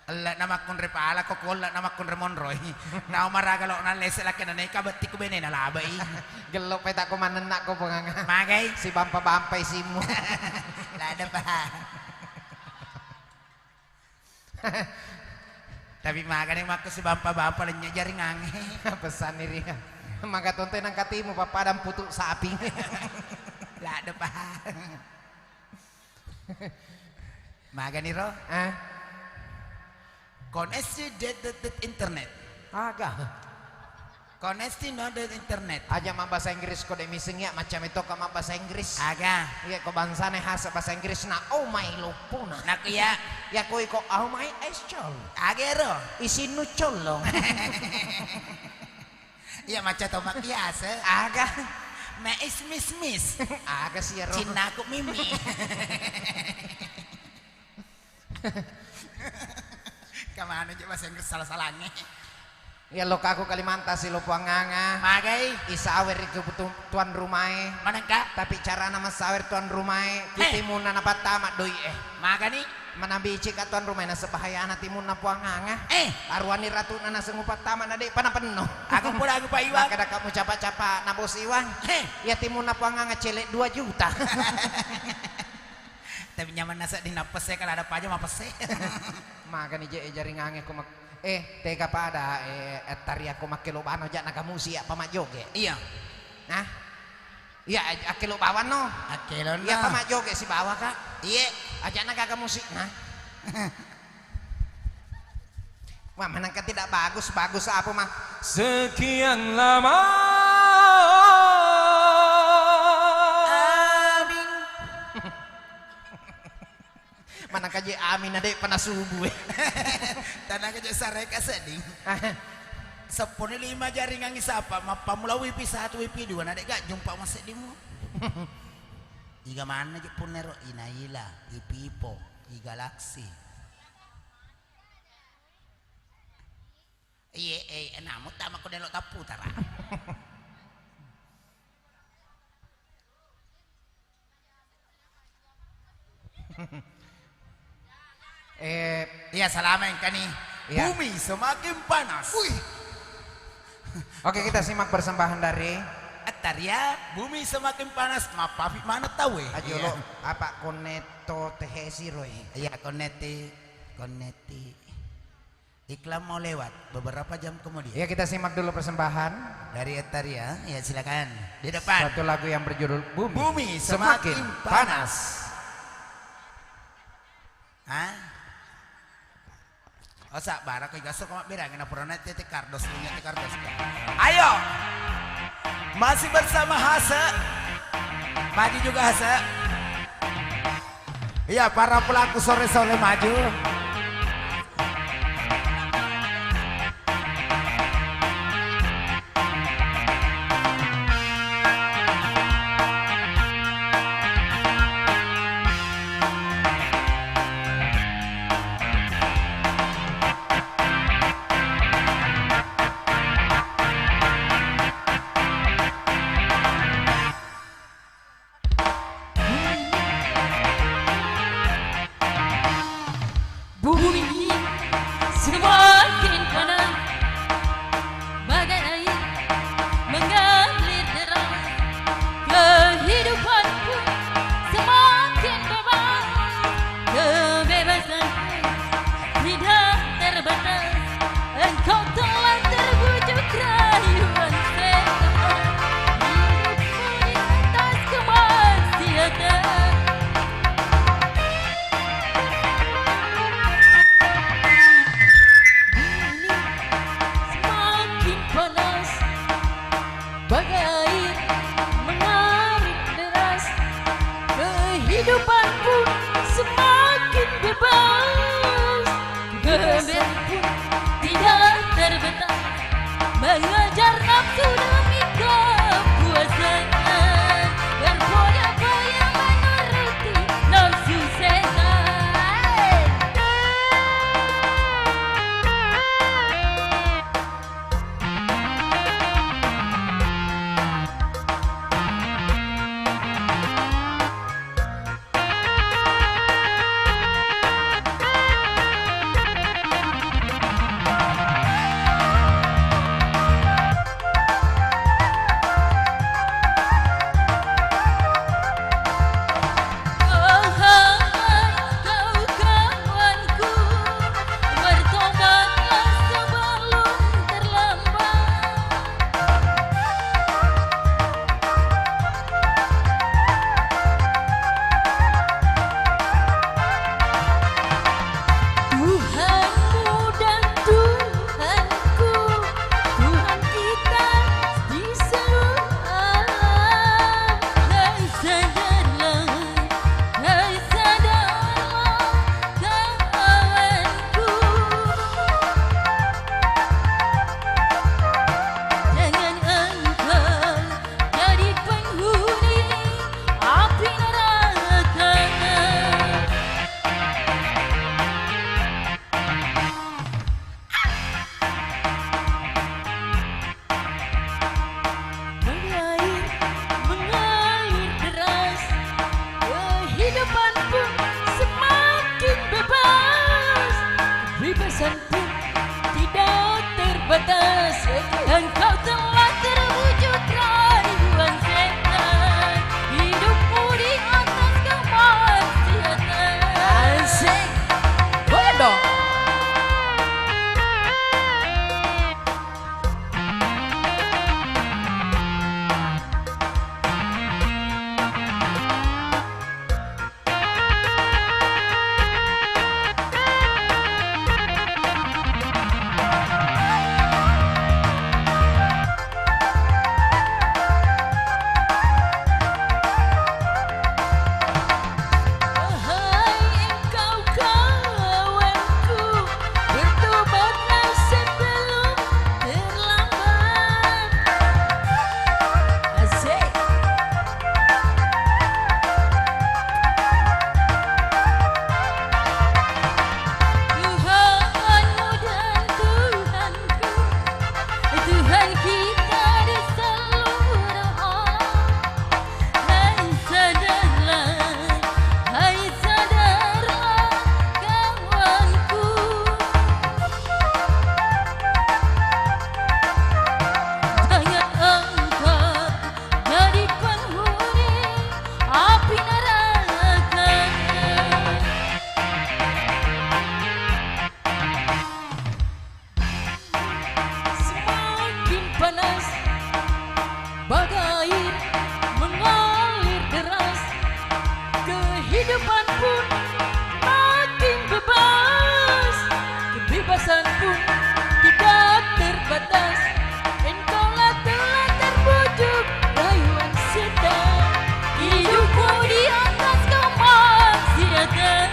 Elle'na makkunrai pala, ko elle'na makkunrai monroi. Nau maraga lo nallese laki na neka betti ku benena labai. Gello pe takko manenna ko Puanganga. Magai? Sibampa-bampai simu. Lada pa. Tapi magani makko sibampa-bampa lennye jaringangnge. Pesanni ri. Maka tonte nang katimu pappadang putu sapi. Ladde pa. Magani ro? Ah. Koneksi det, det, det internet. Aga. Koneksi no de internet. Aja mabbahasa Inggris ko de miseng iya, macam itu ka mabbahasa Inggris. Aga. Iya ko bangsane hasa bahasa Inggris na oh my lopuna. Nak iya. Ya ko iko oh my es col. Agero. Isinnu colong. Iya macam to mak biasa. Aga. Me is miss miss. Aga sih ya ro. Cinnaku mimi. Kamana je bahasa Inggris salah-salangnge. Iya lokaku Kalimantan si lo Puanganga. Magai? Isawer ke tu-, tuan rumae. Manengka? Tapi carana masawer tuan rumae, eh, kutimunna napattama doi e. Magani? Manabici ka tuan rumah naseng bahayana timunna Puang Anga. Eh. Aruani ratuna naseng upattama na de'pa napenno. Aku pura aku Pak Iwan. Maka daka mucapa-capa na Bos Iwan. Eh. Ya timunna Puang Anga celek dua juta. Tapi nyaman nasa di napese kalau ada paja mapese. Makani je jaringange ku mak-, eh, tega pada, eh, tari aku makkelo bano ja nagamusi apa majjoge. Iya. Nah. Iya, aj-, akkelo bawanno. Akkelonna. Iya, apa majjoge sibawa, Kak? Iye. Ajana gaga musikna. Wah, manangka tidak bagus, bagus apa mah? Sekian lama. Amin. Manangka je amin na de'pa nasubu, eh. Tanangka je sareka sedding. Seppuni lima jaringan isapa, mappamula wifi satu, wifi dua, na de'ga jumpa maseddimu. Iga manna je punnero, Inaila, Ipipo, Igalaksi. Iye, eh, namu tama ko delo tapputara. Eh, iya, salama engkani. Iya. Bumi semakin panas. Wih. Oke, kita simak persembahan dari Attaria, bumi semakin panas, mappafi mana tahu eh. Ajo lo, apa konetto tehe siro eh. Iya, koneti, koneti. Iklan mau lewat beberapa jam kemudian. Ya, kita simak dulu persembahan. Dari Etaria, ya silakan. Di depan. Satu lagu yang berjudul Bumi Bumi Semakin Semakin Panas. Hah? Oh, sabbara ko igasso ko mabberangi na purana tete kardos, punya tete kardos. Ayo. Masih bersama Hase. Maju juga Hase. Iya, para pelaku sore-sore maju. Tentu tidak terbatas, engkau telah terwujud rayuan setan. Hidupmu di atas kemaksiatan. Asik. Boleh dong. Wahai engkau kawanku, bertobatlah sebelum terlambat. Asik. Tuhanmu dan Tuhanku, Tuhan kita di seluruh alam. Hai sadarlah, hai sadarlah kawanku. Jangan engkau jadi penghuni api neraka. Semakin panas, bagai mengalir deras. Kehidupan pun makin bebas. Kebebasan pun tidak terbatas. Engkaulah telah terbujuk rayuan setan. Hidupmu di atas kemaksiatan.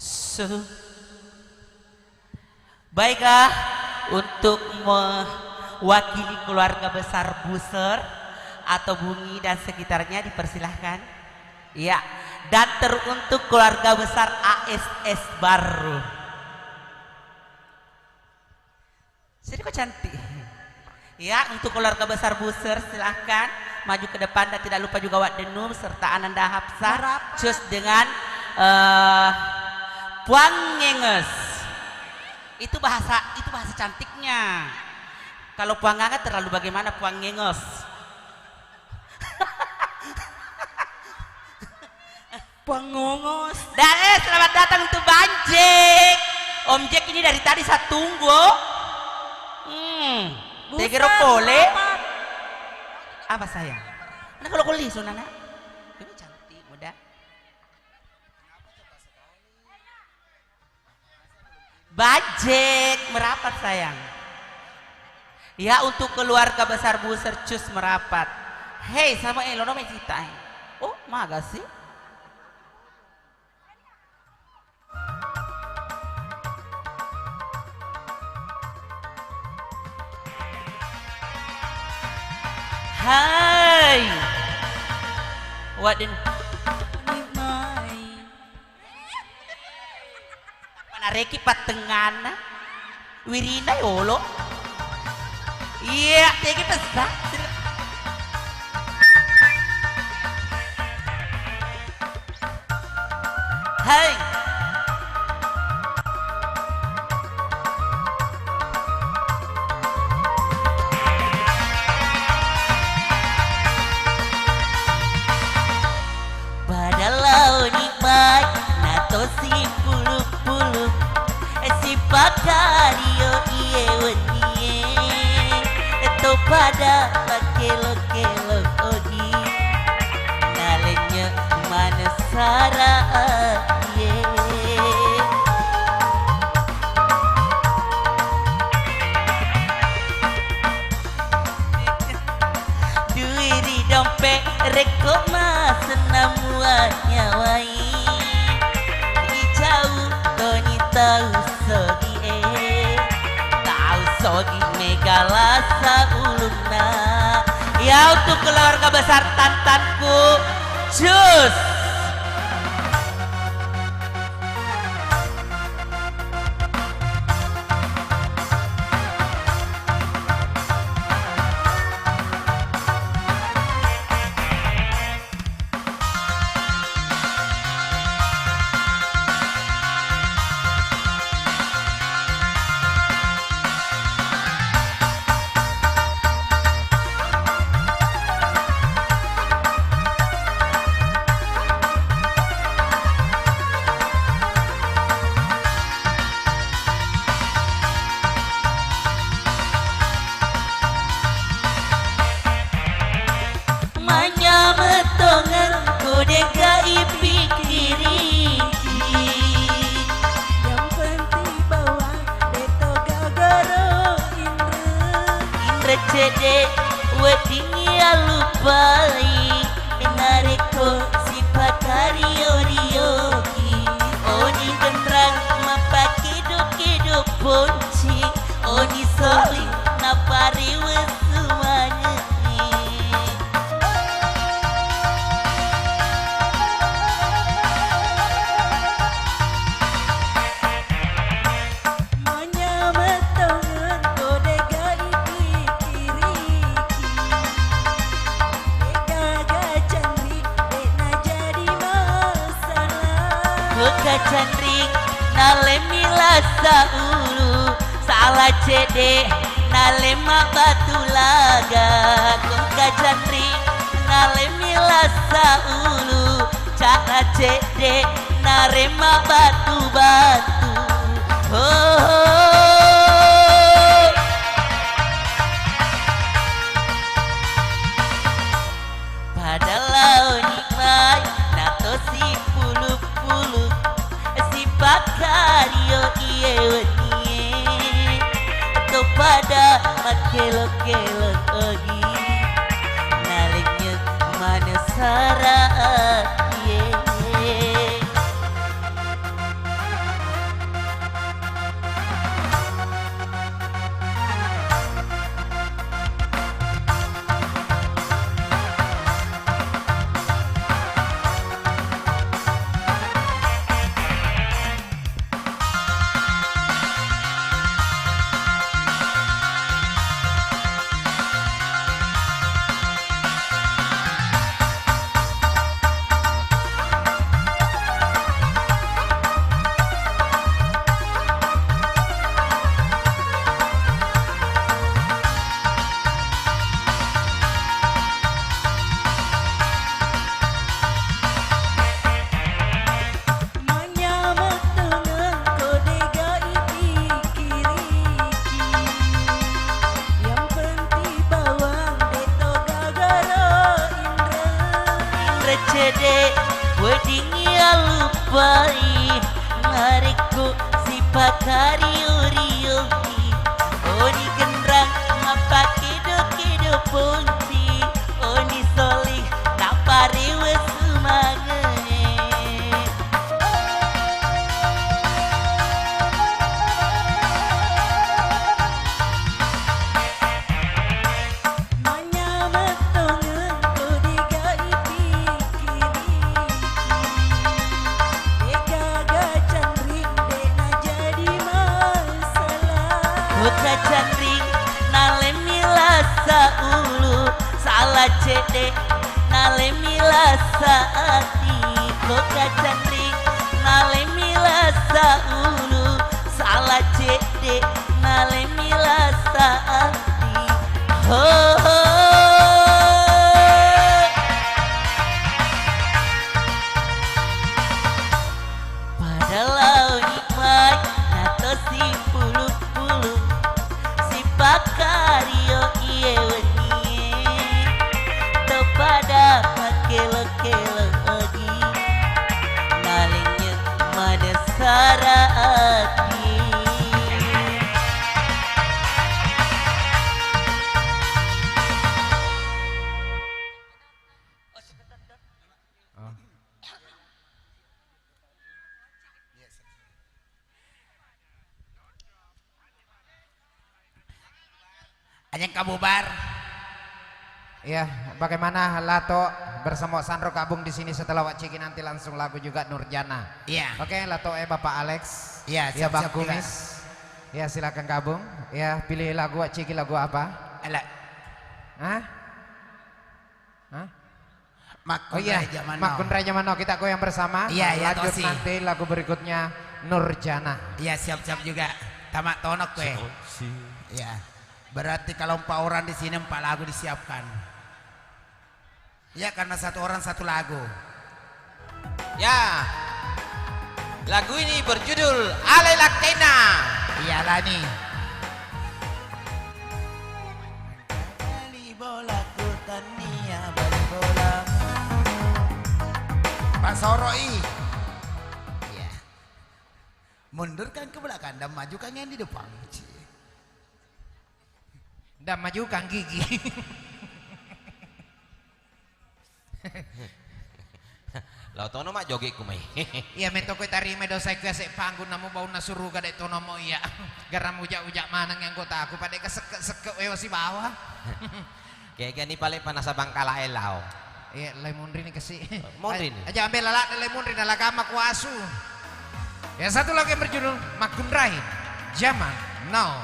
Su- Baiklah, untuk mewakili keluarga besar Buser atau Bungi dan sekitarnya dipersilahkan. Ya, dan teruntuk keluarga besar A S S baru. Sini kok cantik. Ya, untuk keluarga besar Buser, silahkan maju ke depan dan tidak lupa juga Wak Denum serta Ananda Hafsah. Merapat. Cus dengan, eh, Puang Ngenges. Itu bahasa, itu bahasa cantiknya. Kalau Puang Nganget terlalu bagaimana Puang Ngenges? Pengongos. Dan, eh, selamat datang untuk Bang Jack. Om Jack ini dari tadi saya tunggu. Hmm. Buset, tegero pole. Apa sayang? Mana kalau kulis, Nana? Ini cantik, muda. Bajek merapat sayang. Ya, untuk keluarga besar Buser cus merapat. Hei, sama elo no mai cita, eh. Oh, maga sih? Hai. Wadin. Manareki pattengngana. Wirina yolo. Iya, tegi pessa. Hai. Pada laoni mai, natosi pulu-pulu, sipakario iye wennie, to pada pakelo-kelo odi, nalenye manessara iye. Dui ri dompe rekko masenna mua nyawai. Icau toni tau sogi e, tau sogi mega lasa ulunna. Ya, untuk keluarga besar Tantanku, cus. Cedde weddingngi allupai, narekko sipakario-rioki, oni genrang mappakedo-kedo ponci, oni soli naparewe sumange'e. Manyameng tongeng ko de'ga ipikkiriki. De'gaga canri, de'na jadi masalah. Ko kacanring, nalemmi lasa ulu, sala cedde, naleng mabbatu laga. Ko kacanring, nalemmi lasa ulu, cara cedde, naremma batu-batu. Oh. Pada laoni mai nato sipulu-pulu, sipakkario iye wennie, to pada makkelo-kelo ogi, nalengngeng manessara atie. Manyameng tongeng ko de'ga ipikkiriki. Yang penting bawang de'to gagaro inre. Inre cedde, weddingngi allupai, narekko sipakario-rioki. Oni genrang mappakedo-kedo ponci, oni soli naparewe sumange'e. Manyameng tongeng ko de'ga ipikkiriki. De'gaga canring, de'na jadi masalah. Ko kacanring, nalemmi lasa ulu, sala cedde, nalemmi lasa ati. Ko kacanring, nalemmi lasa ulu, sala cedde, nalemmi lasa ati. Ho, ho. Pada laoni mai nato sipulu-pulu, sipakkario iye wennie, to pada makkelo-kelo ogi, nalengngeng manessara atie. Oh. Ajeng kabubar. Iya, bagaimana Lato bersama Sandro gabung di sini setelah Wak Ciki nanti langsung lagu juga Nurjana. Iya. Oke, Lato eh Bapak Alex. Iya, iya, siap, Bang siap, Kumis. Iya. Iya, silakan gabung. Iya, pilih lagu Wak Ciki, lagu apa? Ala. Hah? Hah? Oh iya, Makkunrai Zaman Now. Makkunrai Zaman Now. Kita goyang bersama. Iya, iya, lanjut Tosi. Nanti lagu berikutnya Nurjana. Iya, siap-siap juga. Tama tonok kue. Siap, siap. Iya. Berarti kalau empat orang di sini empat lagu disiapkan. Ya, karena satu orang satu lagu. Ya. Lagu ini berjudul Alai Lakkena. Iya, Lani. Bali bola ku tania bali bola. Pak Soroi. Iya. Mundurkan ke belakang dan majukan yang di depan. Cie. Majukan gigi. Lao tono majjoge'ku mai. Iya, metto koe tarimai dosae ku ase panggung, namu baunna suruga de' tono mo iya. Garang uja-uja maneng anggotaku, pada kesekke-sekke wewa sibawa. Keke ni pale panasa bangkala e lao. Iya, lai munri ni kasi. Munri ni. Aja ambil lalak lai munri na lagama kuasu. Ya, satu lagu yang berjudul Makkunrai Zaman Now.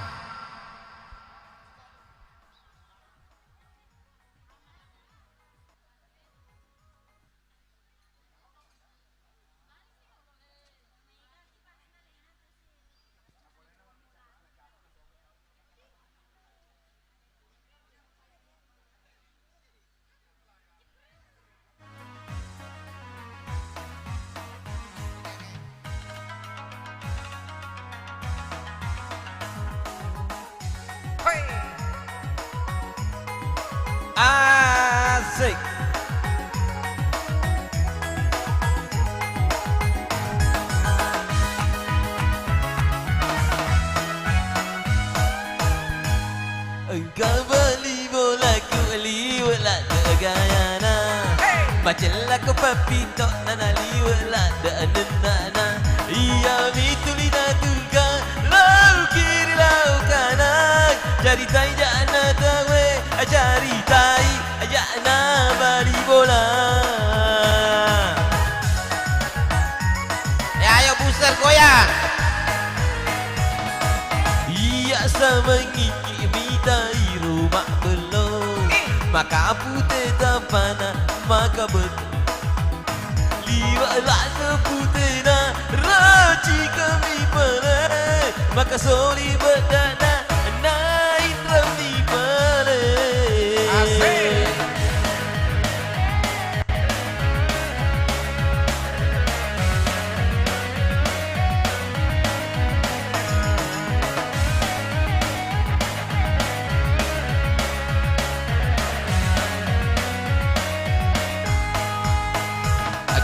Hoi. Asik. Engka bali bolaku liwe' ladde' gayana. Hey! Macellako pappito nana liwe' ladde' nennana. Iyami tuli natungka lau kiri lau kanang. Caritai ja'na tawe, caritai ja'na bali bola. Eh, ayo booster goyang. Iya samengiki mitai rumah bello. Maka pute tapana, maka bet. Liwe' ladde' putena, raci kami pale. Maka soli bedana, nainrami pale. Asik.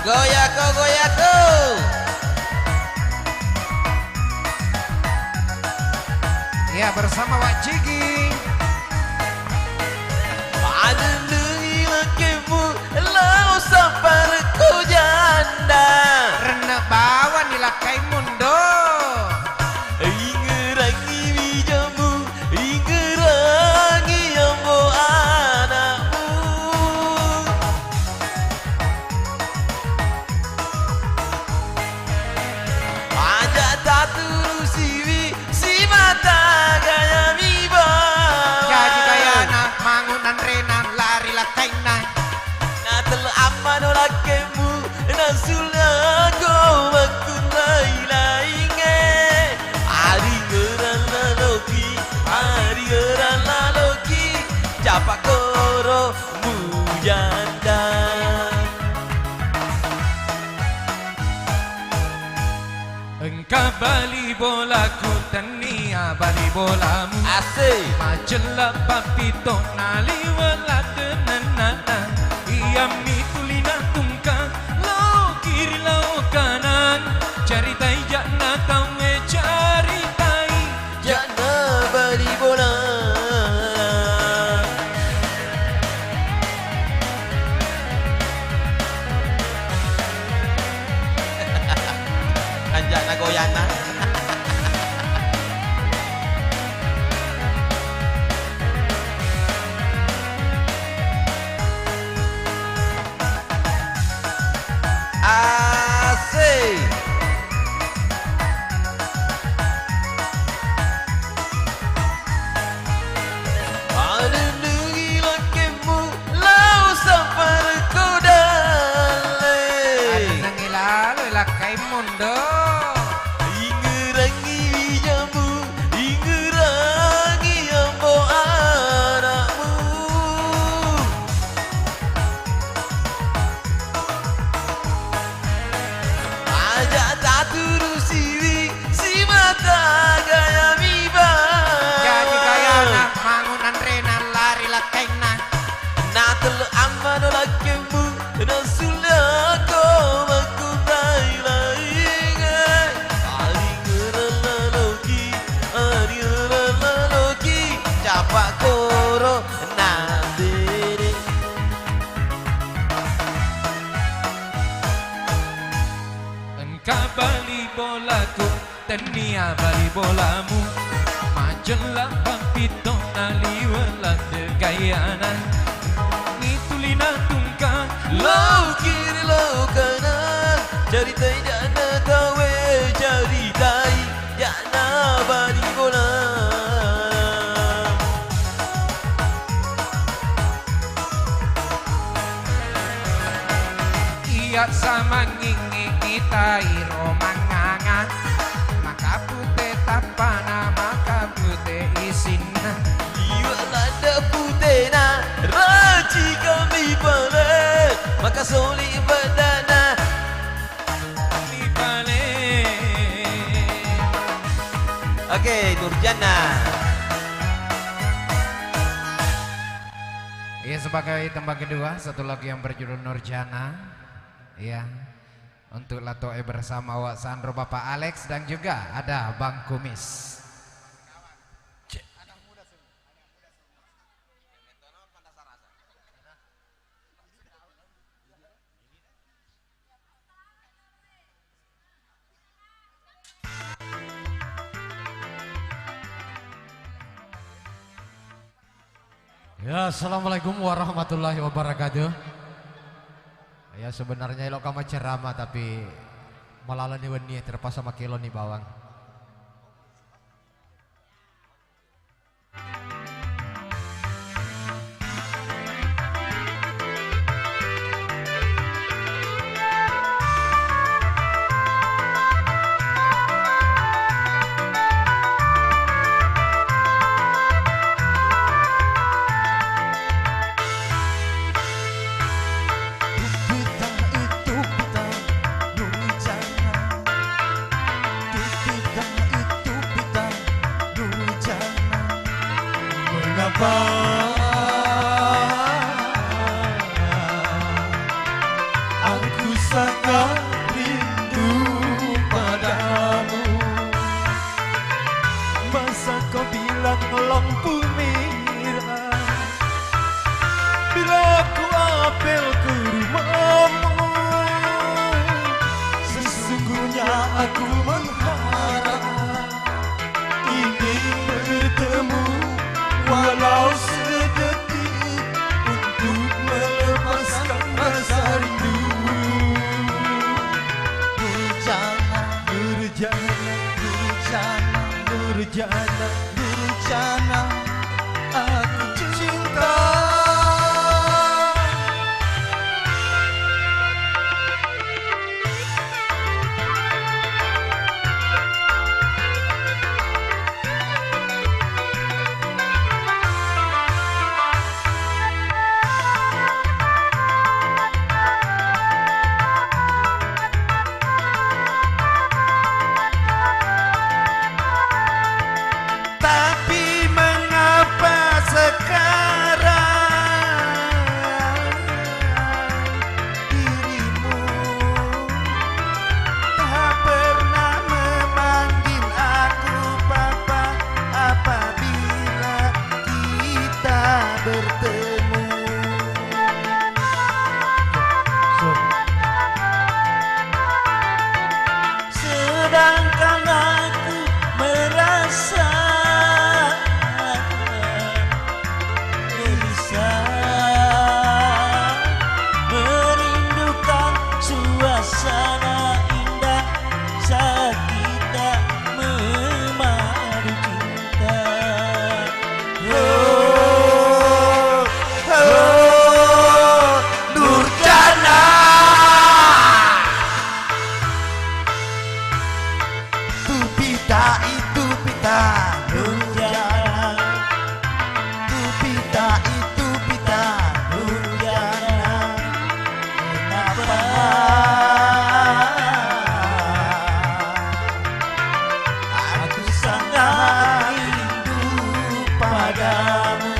Goyako, goyako. Ya, bersama Wak Jigi. Padendengi lakemu lao sampar ko janda. Renne' bawani lakkai mundo. Ingerangi wijamu, ingerangi ambo anakmu. Aja taturusiwi simata gayami bawang. Jaji gayana mangun anrena lari lakkainna. Natelle ammano lakkemu nasullako makkunrai-raingnge. Aringerang laloki, aringerang laloki, capa koro mujanda. Engka bali bolaku tennia bali bolamu. Asik. Macella pappito naliwe' ladde' nennana. Iyami tuli natungka lao kiri lao kanang. Caritai ja'na tauwe, caritai ja'na bali bola. Kanja'na goyanna. Asik. Palendengi lakkemu lao sampar ko dalle. Palendengi lalo lakkaimu ndo. Ingerangi wijamu, ingerangi ambo anakmu. Aja taturusiwi simata gayami bawang. Jaji gayana mangun anrena lari lakkainna. Natelle ammano lakkemu nasullako makkunrai-raingnge. Nennia bali bolamu, majella pappitto naliwe ladde gayana. Nitulina tungka, lau kiri lau kanan, caritai jana tawe, caritai jana bali bola. Iya samangingi kita iro manganga, maka pute tappana, maka pute isinna. Iya lada putena, raci kami pale, maka soli badana. Oke, Nurjana. Iya, sebagai tembang kedua, satu lagu yang berjudul Nurjana. Iya. Untuk Latoe bersama Wak Sandro, Bapak Alex, dan juga ada Bang Kumis. Ya, assalamualaikum warahmatullahi wabarakatuh. Ya, sebenarnya elokka macerama, tapi malalani wenni, terpaksa makeloni bawang. Tupita, tupita, Nurjana. Tupita, tupita, Nurjana. Mengapa aku sangat rindu padamu? Masa kau bilang lampu merah bila ku apel ke rumahmu? Sesungguhnya aku mengharap ingin bertemu walau sedetik untuk melepaskan rasa rindu. Nurjana, Nurjana, Nurjana, Nurjana, Nurjana, aku cinta. Tapi mengapa sekarang dirimu tak pernah memanggil aku papa apabila kita bertemu? Sedangkan aku merasa gelisah, merindukan suasana indah saat kita memadu cinta. Oh, oh, Nurjana. Tupita itu pita Nurjana. Tupita itu pita Nurjana. Kenapa aku sangat rindu padamu?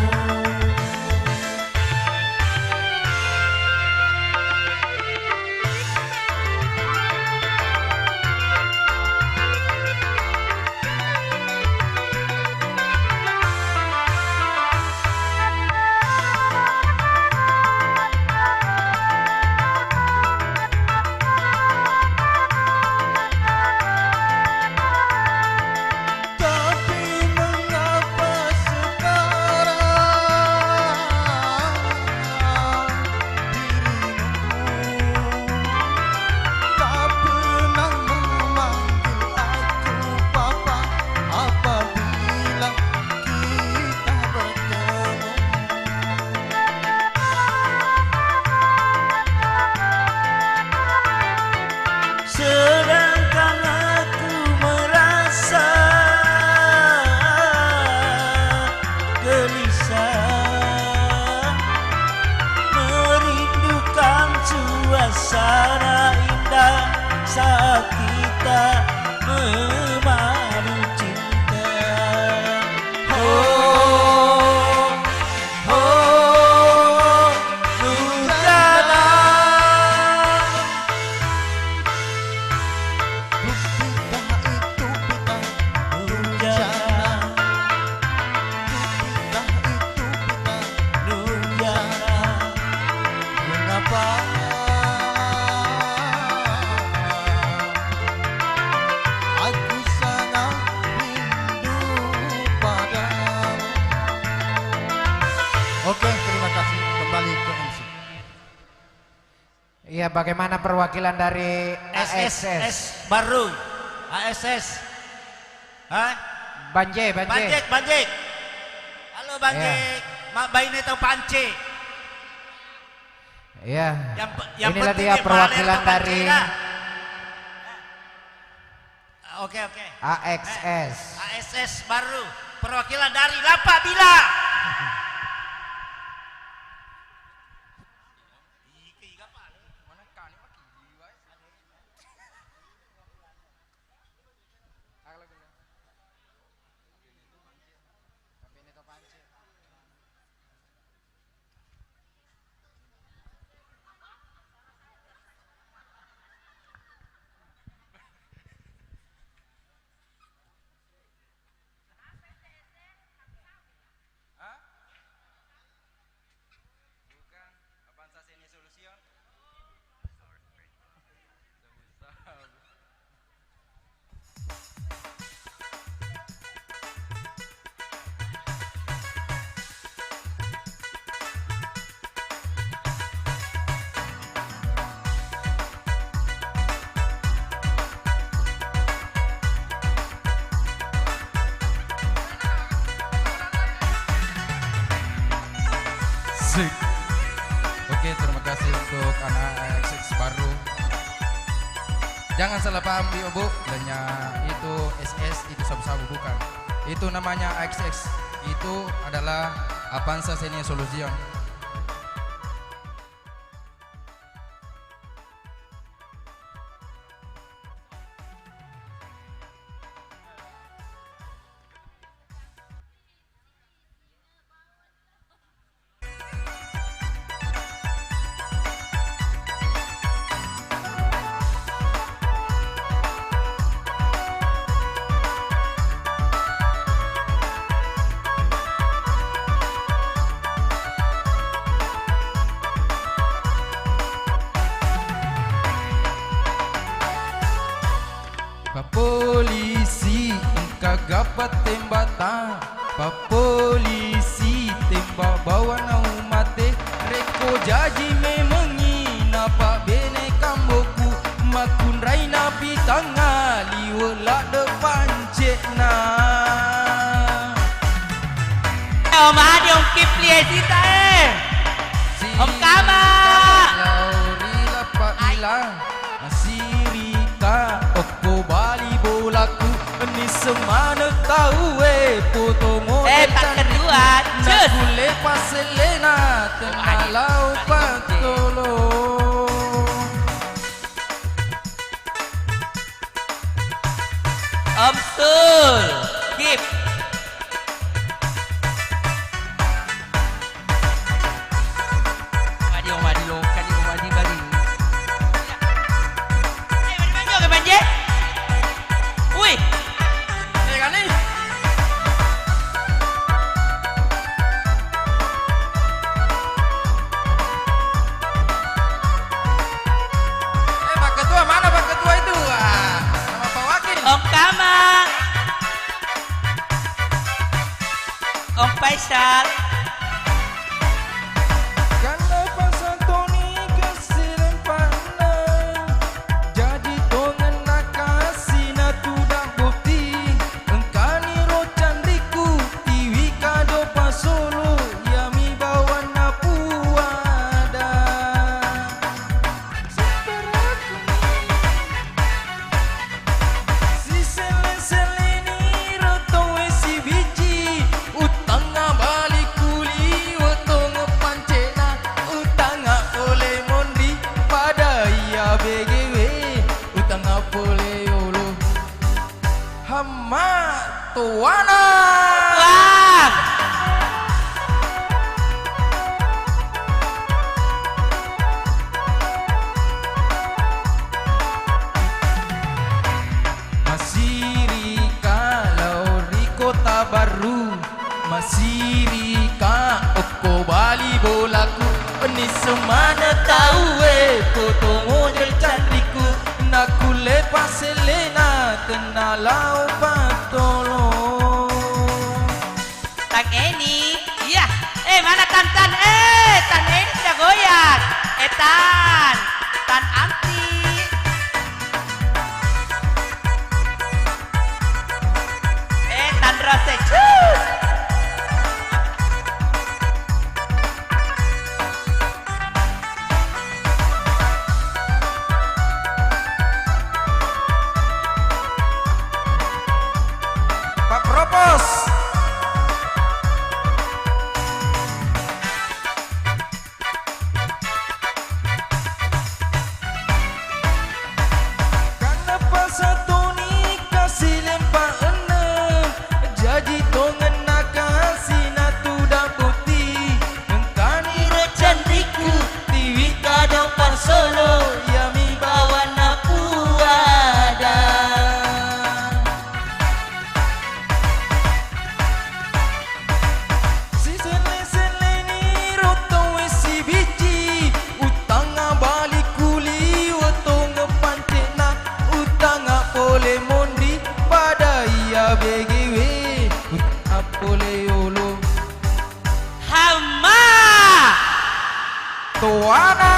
Ya, bagaimana perwakilan dari A X S? S S S Barru. A X S. Hah? Banje, Banje. Banjek, Banjek. Halo, Banjek. Iya. Mabbaine tau pance. Iya. Yang pe-, yang penting dia bale atau pance, dah. Inilah dia perwakilan dari Oke, oke. A X S. Eh, A X S Barru. Perwakilan dari Lapak Bila. Hah? Bukan. Avanza Senior Solution? Sorry. Sebut sabu. Sik. Oke, terima kasih untuk anak A X S Barru. Jangan salah paham, Bu, Bu. Hanya itu S S, itu sabu-sabu, bukan. Itu namanya A X S. Itu adalah Avanza Senior Solution. Pappolisi, engka ga pattembata? Pappolisi, tembak bawanna umate. Rekko jaji memengngi napabbene kamboku, makkunrai napitangnga liwe ladde pance'na. Om Adi, Om Kipli, eh, sita, eh. Om Kama. Lauri lappa ilang. Sirika okko bali bolaku, nisseng maneng tauwe poto model. Eh, tak cantikku, kedua, cus. Nakulle passellena, tenna lao pattolo. Om Sul, Kip. Madi, oh, madi, lo, kani, oh, madi, madi. Eh, madi, madi, oke, madi. Wih. Eh, kani. Eh, Pak Ketua, mana Pak Ketua itu? Ah, sama Pak Wakil. Om Kama. Om Faisal. Kalau pasal Toni kasilen panna, jadi tongenna kasina tudang boti. Engkani ro canriku, tiwi kado pasolo, yami bawanna puada. Siselleng-selleni ro tauwe sibiji, utangnga bali kuli, wettongnge pance'na, utangnga pole monri, pada iya begewe, utangnga pole yolo. Hamma towana. Wah. Masirika lao ri Kota Barru, masirika okko bali bolaku, nisseng maneng tauwe poto model canriku, nakulle passellena tenna lao pattolo. Tang Eni, iya. Eh, mana Tan Tan? Eh, Tan Eni sudah goyang. Eh, Tan. Tan Anti. Eh, Tanra Secus. Pak Propos. Kanna pasatoni kasi lempa enneng, jaji tongenna kasi natuda boti. Engkani ro canriku, tiwi kadang parsolo, yami bawanna puada. Siselle-selleni ro tauwe sibiji, utangnga bali kuliwe tongeng pance'na, utangnga pole monri pada iya begewe, utangnga pole yolo. Hamma! Toana.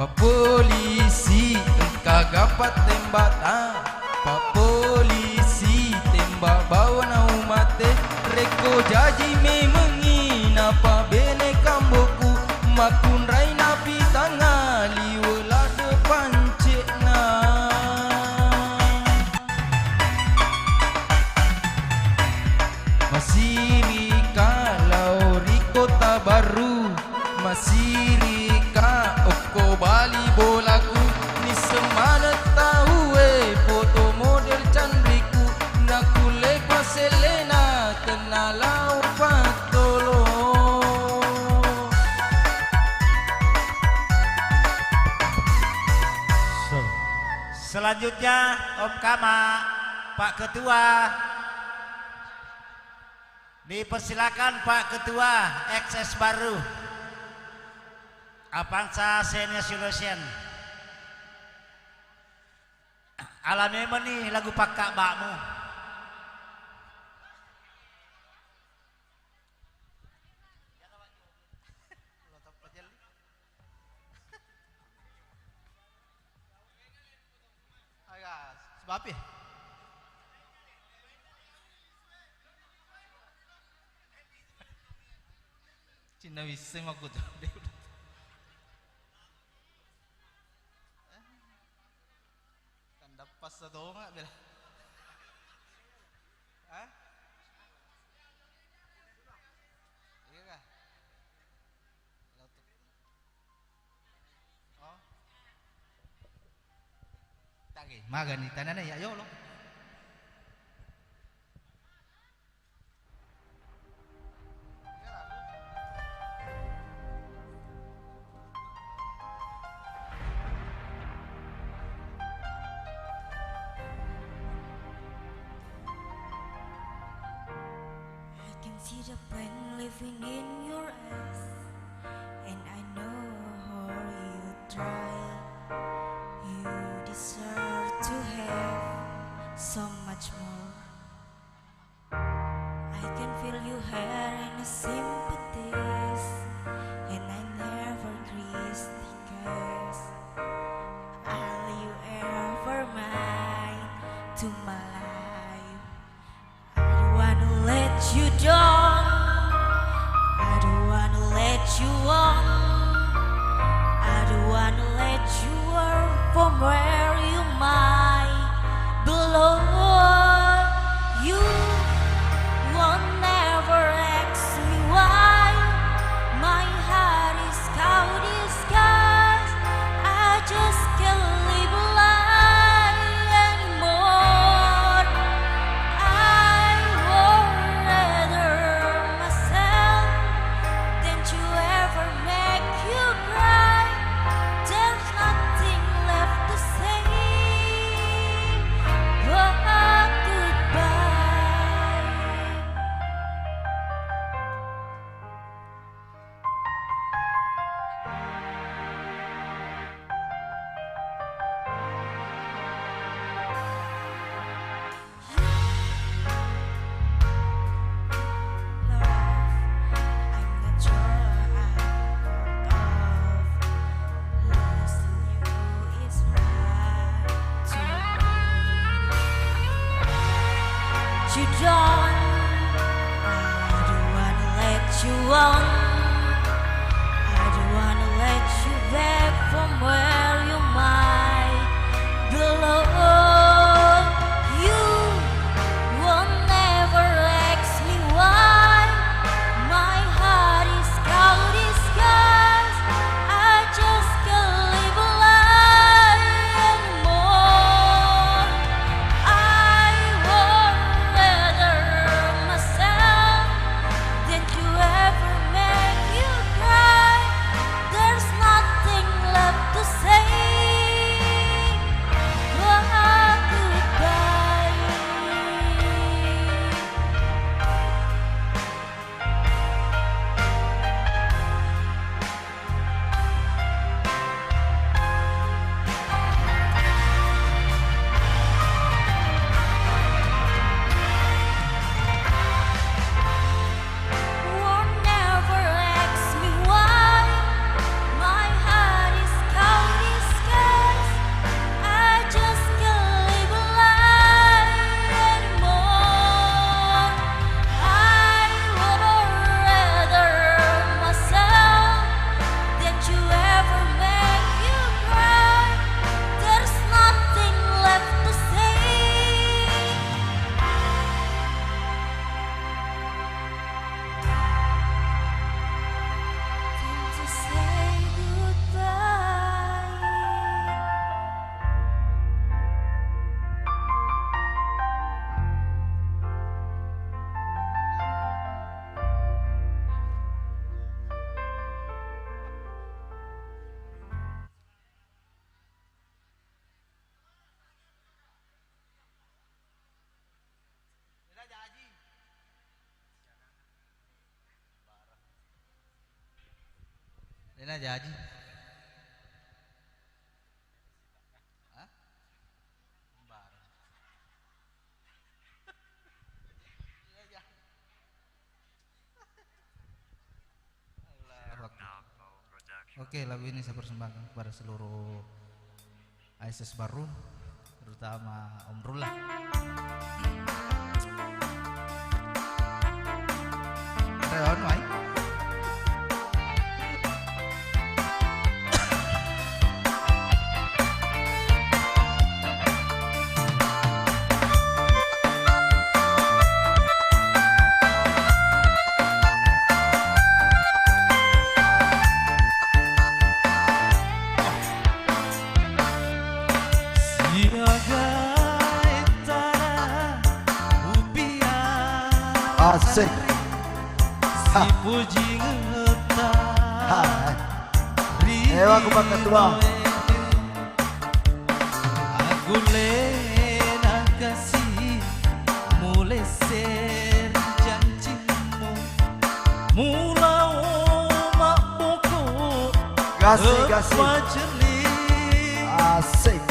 Pak Polisi, engka gapa tembak ta? Pak Polisi, tembak bawana umate. Rekko jaji memengngi napabene kamboku, makkunrai napitangnga liwe ladde pance'na. Masirika lao ri Kota Baru. Masirika okko bali bolaku, nisseng maneng tauwe foto model canriku, nakkulle pasellena tenna lao pattolo. Selanjutnya, Om Kama, Pak Ketua. Dipersilakan Pak Ketua X S Baru, Avanza Senior Solution. Ala memeni lagu pakkabba'mu. Aga, sebab apa? Cina bisa mah aku tuh. Kan dapat satu nggak bela? Hah? Iya kah? Oh. Tagi, magani tanana ya yolo. I can see the pain living in your eyes, and I know how you try. You deserve to have so much more. I can feel you here in the sympathies, and I never criticize. Are you ever mine to my life? I don't wanna let you down. I don't wanna let you on. I don't wanna let you walk from where you might belong. You won't never ask me why. Dena jaji. Hah? Sembarang. Iya, iya. Allahu Akbar. Oke, lagu ini saya persembahkan kepada seluruh A S S baru, terutama Om Rula. Reon, mai. Siaga ettana upiara Asik. Ha. Sipojingetta. Ha. Ewa ku pakkatua. Agullena kasi mulesser jancimmu. Mulao mabboko Gasi, gasi. Pacelli. Asik.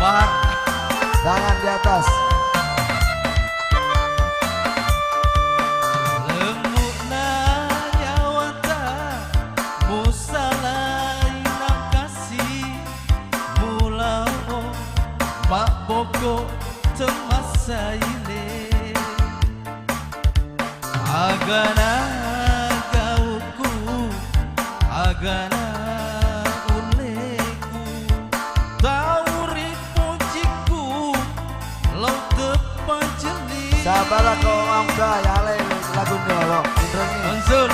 Ambar. Tangan di atas. Lembutna nyawata, musalai nakasi, mulao mabboko temmassaile. Agana gauku, agana ulleku, tau ripujiku, lao teppacelli. Sabara ko Om Angga, yalai lagu ni, Om. Inrengi. Mansur.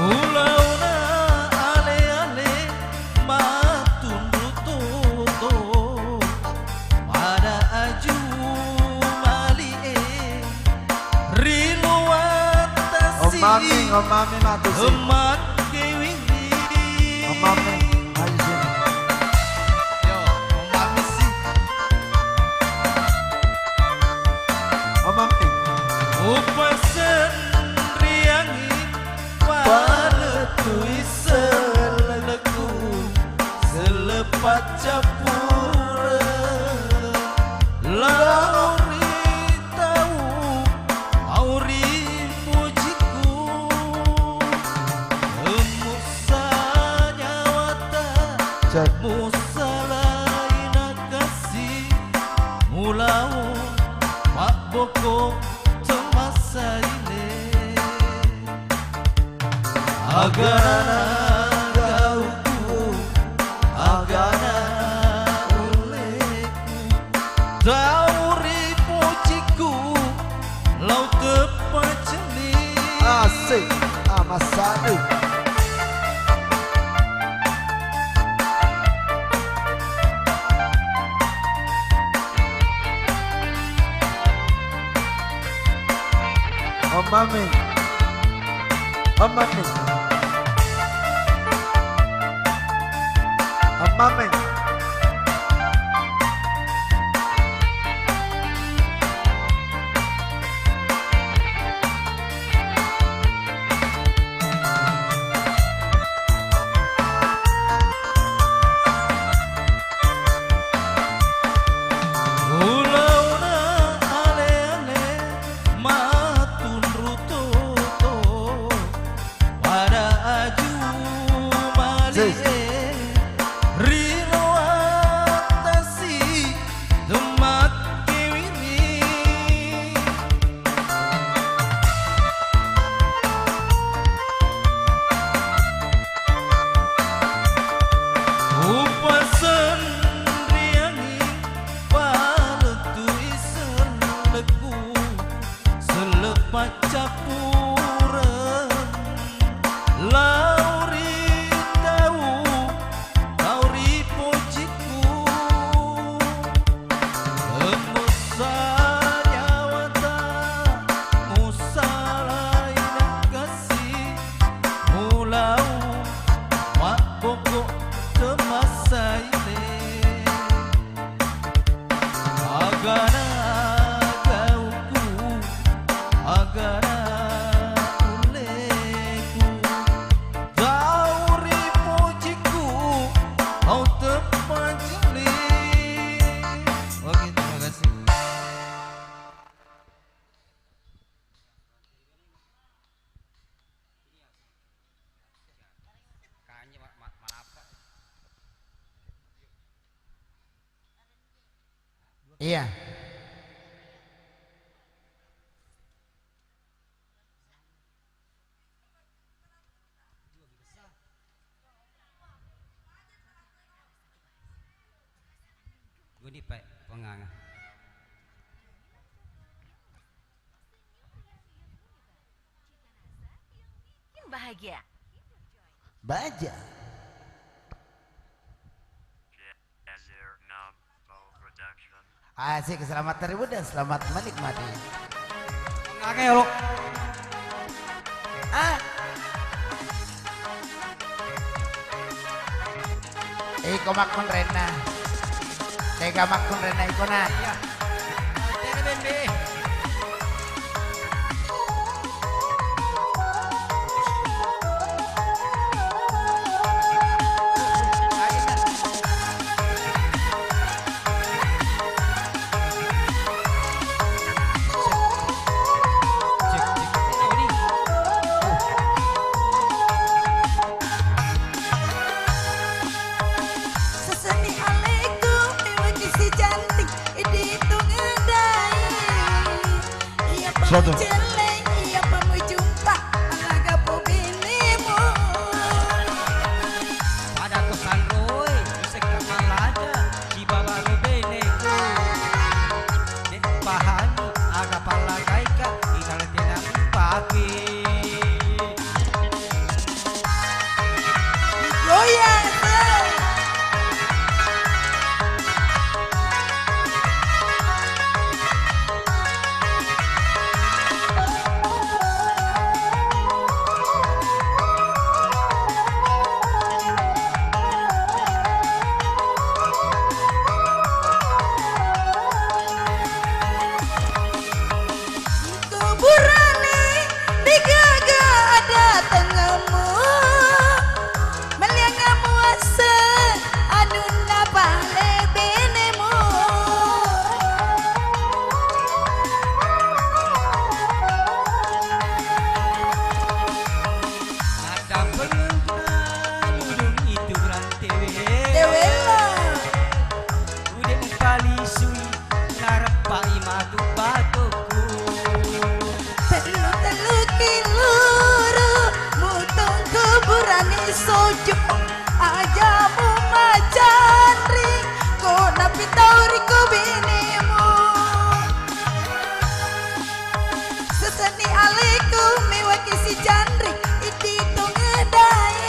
Ulauna ale-ale mattunru toto, pada aju mali'e ri luattasi. Om Mami, Om Mami matu si. Makkewi Om Mami, ayo sini. Yo, Om Mami si. Om Mami. Upasenriangi paletui selleku, selle paccappureng. Lao ri tau, au ri mujiku. Musa nyawata, Cek. Musalai nakasi, mulao mabboko temmassaile. Agana gauku, agana ulleku, tau ripujiku, lao teppacelli. Asik, ah, masadu. Om Mami. Om Mami. Om Mami. Ulauna ale-ale mattunru toto, pada aju mali'e ri Paccappureng lao ri tau, tau ri pojikku. Musa nyawata, musa laina kasi, mulau mabboko temasaile. Agana gauku, agana ulleku, tau ri pojikku, tau tepajili. Oke, terima kasih. Iya. Guni, Pak, penganga. Bikin bahagia. Baja. Asik, selamat terhibur dan selamat menikmati. Oke, lo. Ah. Iko makkunrenna. Tega makkunrenna iko na. Iya. Tega bembe. Seseni alaikum, mewaki si cantik, idi tu ngedai. Iya, Suatu. Pamujelle, iya, pamujumpa, alaga po benemu. Pada ko sanroi, bisa kita malaja. Sibabaro beneku, de' pahani aga pallagaika, igala tena upake. Goyang, Bro. Kuburane degaga ada tengemmu, meliangamu ase anunna pale benemu. Ada pengenna nudung itu berantewe. Dewela. Ude mupalisui, nareppai matu batokku. Tellu-tellu kiluru, mutong kuburane sojo. Aja mumacanri, ko napitauri ko benemu. Seseni alaikum, mewaki si canri, idi tongedai.